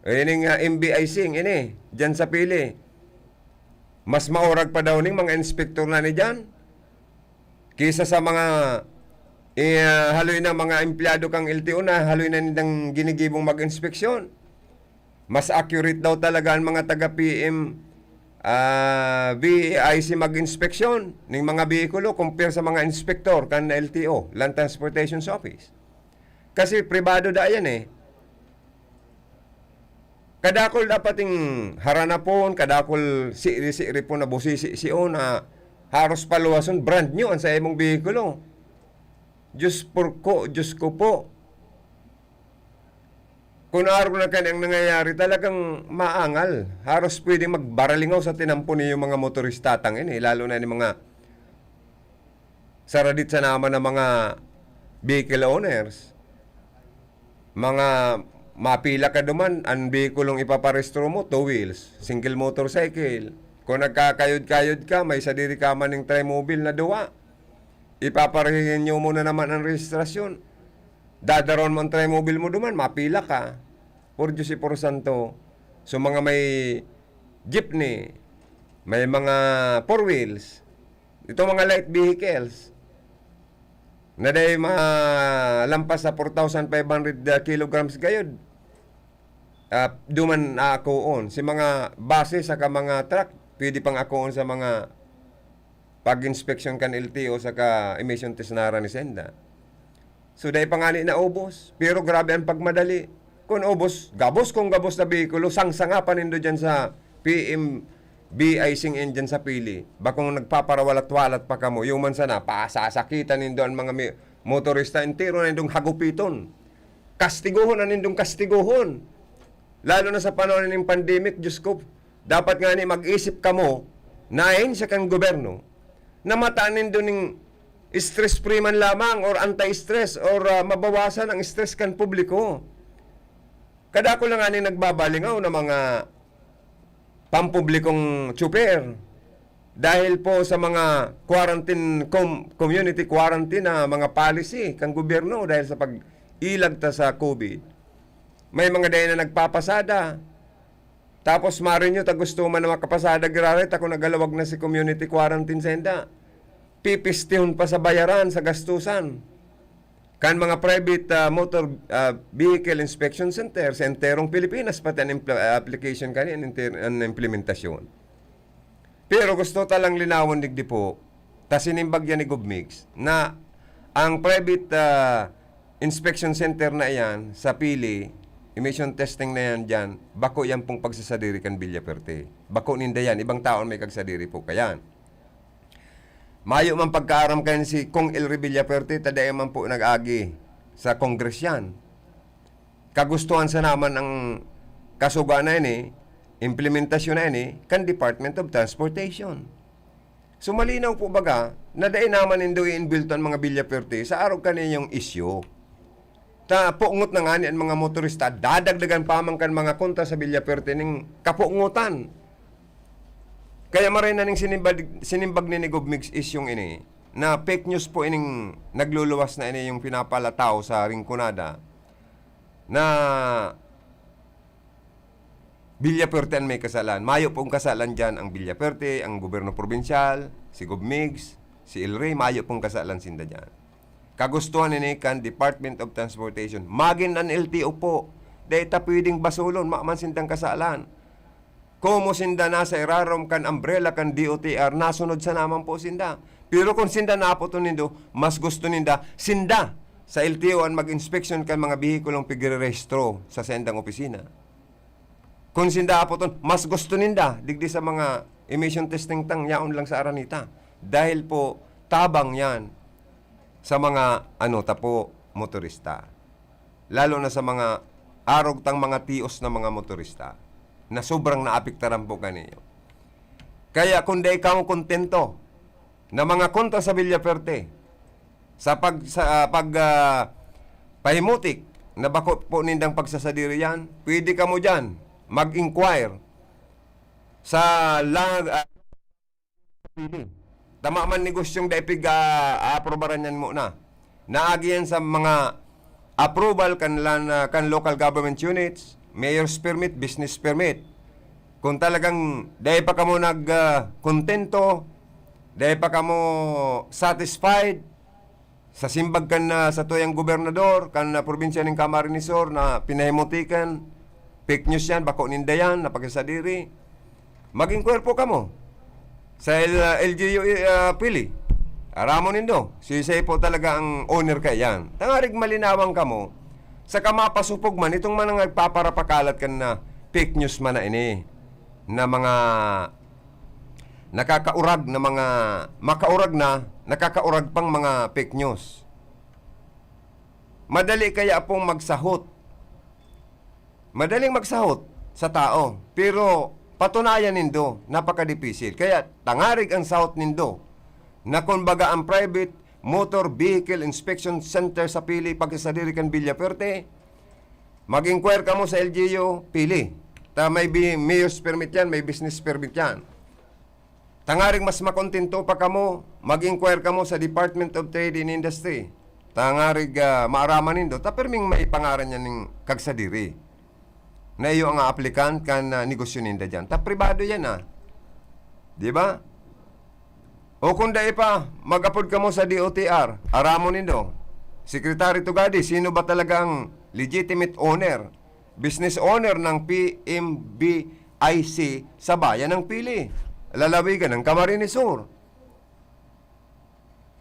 Ining, ah, M B I C, ini, diyan sa pili. Mas maurag pa daw ning mga inspektor na ni diyan kaysa sa mga, eh, ah, haloy na mga empleyado kang L T O na haloy na nindang ginigibong mag-inspeksyon. Mas accurate daw talaga ang mga taga P M, ah, V A I C mag-inspeksyon ning mga behikulo compare sa mga inspektor kan L T O, Land Transportation Office. Kasi pribado da yan eh. Kadakul dapat ing haranapon, kadakul siiri-siiri po na busisi siyon na haros paluwason, brand new an sa imong behikulo. Diyos por ko, Diyos ko po. Kun arog na kani ang nangyayari, talagang maangal. Haros pwedeng magbaralingaw sa tinampo niyo mga motorista tang ini, lalo na ni mga saradit sa naman ng mga vehicle owners. Mga mapila ka duman, ang behikulong ipaparehistro mo, two wheels, single motorcycle. Kung nagkakayod-kayod ka, may sadiri ka man ning trimobile na duwa. Ipaparenew mo na naman ang rehistrasyon. Dadaron mo ang trimobile mo duman, mapila ka. Por Diyos y por Santo. So, mga may jeepney, may mga four wheels, itong mga light vehicles, na dai malampas sa four thousand five hundred kilograms gayod, ah, duman aakoon. Si mga base saka mga truck, pwede pang akoon sa mga pag-inspeksyon kan L T O saka emission test na ni senda. So, dai pa ngani naubos. Pero grabe ang pagmadali. Kun ubos, gabos kung gabos na behikulo, sangsanga pa nindo dyan sa P M, B I C ngayon dyan sa Pili, bakong nagpaparawalat-walat pa kamo, yung man sana, pasasakitan nindo an mga mi-, motorista, entero na nindong hagupiton. Kastiguhon na nindong kastiguhon. Lalo na sa panahon ning pandemic, Diyos ko, dapat nga ni mag-isip kamo na ahensya kan gobyerno na mataan nindo ning stress-free man lamang or anti-stress or, ah, mabawasan ang stress kan publiko. Kadako lang nga ning nagbabalingaw na mga pampublikong tsuper dahil po sa mga quarantine com-, community quarantine na mga policy kan gobyerno dahil sa pag-ilag ta sa COVID. May mga dai na nagpapasada. Tapos marinyo ta gusto man na makapasada, giraray ta kung nagalawag na si community quarantine sa inda. Pipistihon pa sa bayaran, sa gastusan. Kan mga private, ah, motor, ah, vehicle inspection center sa enterong Pilipinas, pati an impl-, ah, application kani an enter-, an implementasyon. Pero gusto ta lang linawon digdi po, ta sinimbag yan ni Gov Migs, na ang private, ah, inspection center na iyan sa Pili, emission testing na yan dyan, bako yan pong pagsasadiri kan Villaferte. Bako ninda yan, ibang tao an may kagsadiri po kayan. Mayo man pagkaaram kayan si Cong Elry Villaferte, ta dai man po nag-agi sa Congress yan. Kagustuhan sana man ang kasuga na ini, implementasyon na ini, kan Department of Transportation. So, malinaw po baga na dai naman nindo iimbulto an mga Villaferte sa arog kaniyang isyu. Ta, pungot na ngani an mga motorista, dadagdagan pa man kan mga kontra sa Villaferte ning kapungotan. Kaya maray na ning sinimbag, sinimbag ni, ni Gov Migs isyung ini, na fake news po ining nagluluwas na ini yung pinapalataw sa Rinconada na Villaferte an may kasalan. Mayo pong kasalan dyan ang Villaferte, ang gobyerno probinsyal, si Gov Migs, si Elry, mayo pong kasalan sinda dyan. Kagustuhan ini kan Department of Transportation. Magin an L T O po. Dai ta pwedeng basulon, maman sindang kasalan. Komo sinda nasa irarom kan umbrella kan D O T R, nasunod sana man po sinda. Pero kung sinda napoton nindo, mas gusto ninda, sinda sa L T O an mag-inspeksyon kan mga behikulong pigre-rehistro sa saindang opisina. Kung sinda apoton, mas gusto ninda, digdi sa mga emission testing tang, yaon lang sa Araneta. Dahil po, tabang yan sa mga, ano, ta po, motorista. Lalo na sa mga arog tang mga tios na mga motorista na sobrang naapektaran po kaniyo. Kaya kung dai kamo kontento na mga kontra sa Villaferte, sa pag-, sa, ah, pag, ah, pahimutik na bako po nindang pagsasadiri yan, pwede kamo diyan mag-inquire sa la-, ah, Pili. Tama man negosyong dai pig, ah, aaprobaran yan muna. Naagi yan sa mga approval kan lan-, ah, kan local government units, mayor's permit, business permit. Kung talagang dai pa kamo nag, ah, kontento, dai pa kamo satisfied, sa simbag kan, ah, satuyang gobernador, kan, ah, probinsya nin Camarines Sur na pinahimutikan, fake news yan, bako ninda yan, na pagkasadiri. Mag-inquire po kamo sa L-, ah, L G U, ah, Pili. Aramon nindo, siisay po talaga ang owner kaiyan. Tangarig malinawan kamo, saka mapasupog man itong mga nagpaparapakalat kan na fake news man na ini, na mga nakakaurag na mga, makaurag na, nakakaurag pang mga fake news. Madali kaya pong magsahot. Madaling magsahot sa tao, pero patunayan nindo, napakadipisil. Kaya tangarig ang sahot nindo, na kumbaga ang private motor vehicle inspection center sa Pili pagkasadiri kan Villaferte, mag-inquire kamo sa L G U, Pili. Ta may bi-, mayor's permit yan, may business permit yan. Tangaring mas makontento pa kamo, mag-inquire kamo sa Department of Trade and Industry. Tangarig, ah, maaraman nindo, ta pirming may pangaran yan ning kagsadiri na iyo ang aaplikant kan, ah, negosyo ninda dyan. Ta pribado yan, ah. Di ba? O kung dai pa, mag-apod kamo sa D O T R. Aramon nindo. Secretary Tugadi, sino ba talaga ang legitimate owner, business owner ng P M V I C sa bayan ng Pili, lalawigan ng Camarines Sur?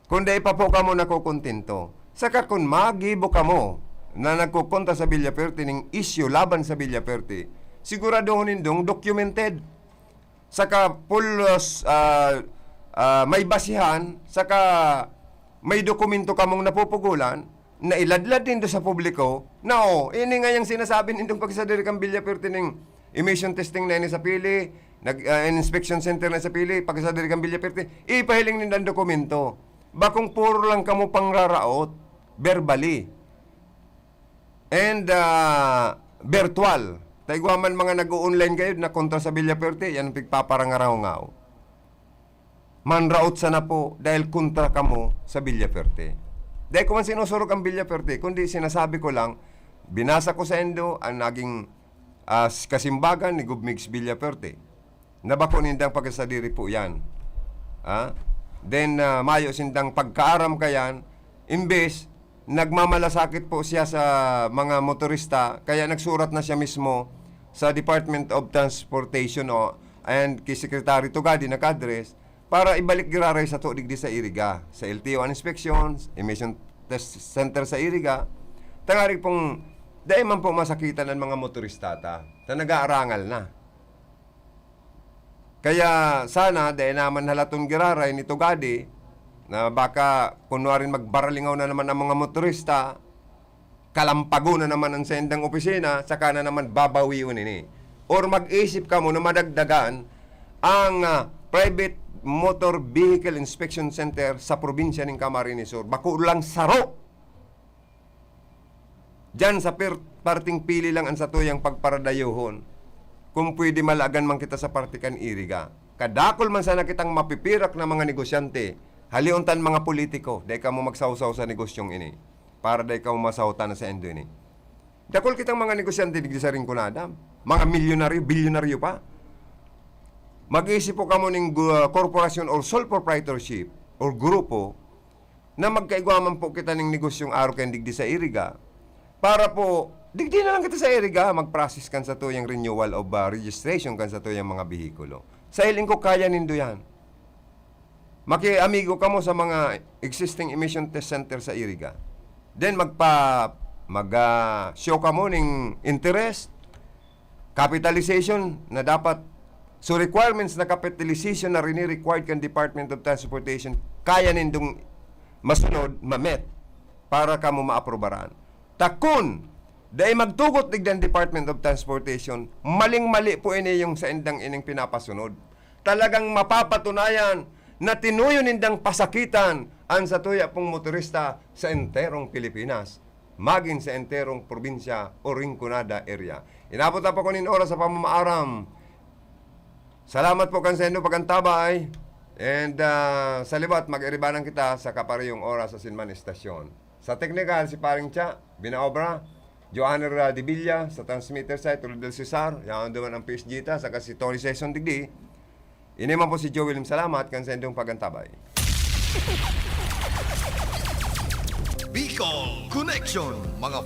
Kung dai pa po kamo nakokontento, saka kun magibo kamo na nagkukontra sa Villaferte ning isyu laban sa Villaferte, siguradohon nindong documented. saka pulos, ah, ah, may basihan, saka may dokumento kamong napupugulan, na iladlad nindo sa publiko, na, "Oh, ini nga yang sinasabi nindong pagsadiri kan Villaferte ning emission testing na ini sa Pili, nag, ah, inspection center na sa Pili, pagsadiri kan Villaferte, ipahiling ninda ang dokumento." Bakong puro lang kamo pangraraot, verbally, and, ah, virtual. Ta igwa man mga nag-o-online kayo na kontra sa Villaferte, yan ang pigpaparangarangaw. Manraot sana po dahil kontra kamo sa Villaferte. Dahil ko man sinusurog ang Villaferte, kundi sinasabi ko lang, binasa ko sa indo ang naging, ah, kasimbagan ni Gov Migs Villaferte. Na bako nindang pagkasadiri po yan. Ah? Then, ah, mayo sindang pagkaaram kayan, imbes nagmamalasakit po siya sa mga motorista, kaya nagsurat na siya mismo sa Department of Transportation, o, and kay Secretary Tugadi naka-address para ibalik giraray sato digdi sa Iriga, sa L T O an inspections, emission test center sa Iriga. Tangarig pong dai man po masakitan ang mga motorista ta, ta nag-aarangal na. Kaya sana, dai naman halaton giraray ni Tugadi na baka kunwaring magbaralingaw na naman ang mga motorista, kalampago na naman ang saindang opisina, saka na naman babawion ini. Or mag-isip kamo na madagdagan ang, ah, Private Motor Vehicle Inspection Center sa probinsya nin Camarines Sur. Bako lang saro. Diyan sa per-, parting Pili lang ang satuyang pagparadayohon. Kung pwede, malagan man kita sa parte kan Iriga. Kadakul man sana kitang mapipirak na mga negosyante, halion tan mga politiko, dai kamo magsawsaw sa negosyong ini. Para dai kamo masahutan na sa indo ini. Dakul kitang mga negosyante digdi sa Rinconada. Mga milyonaryo, bilyonaryo pa. Mag-isip po kamo ning gu-, korporasyon or sole proprietorship or grupo na magkaigwa man po kita ning negosyong arog kan digdi sa Iriga, para po, digdi na lang kita sa Iriga, mag-process kan satuyang renewal of, ah, registration kan satuyang mga behikulo. Sa hiling ko, kaya nindo yan. Makiamigo kamo sa mga existing emission test center sa Iriga. Then, magpa-, mag, ah, show kamo ning interest, capitalization na dapat, so, requirements na capitalization na rini-required kan Department of Transportation, kaya nindong masunod, ma-met, para kamo maaprubaran. Ta kun dai magtugot digdi an Department of Transportation, maling-mali po ini yung saindang ining pinapasunod. Talagang mapapatunayan na tinuyo nindang pasakitan an satuya pong motorista sa enterong Pilipinas, magin sa enterong probinsya o Rinconada area. Inabot na po ko nin oras sa pamamaaram. Salamat po kan saindo pagantabay. And, ah, sa liwat, mag-iribanan kita sa kaparehong oras sa sinman istasyon. Sa teknikal, si Paring Cha, binaobra, Johanner, ah, Dibilla, sa transmitter side, Rodel Cesar, yan duman ang P S G ta, saka si Tony Seson digdi. Ini man po si Joel, salamat kan saindong pagantabay. Bicol Connection, mga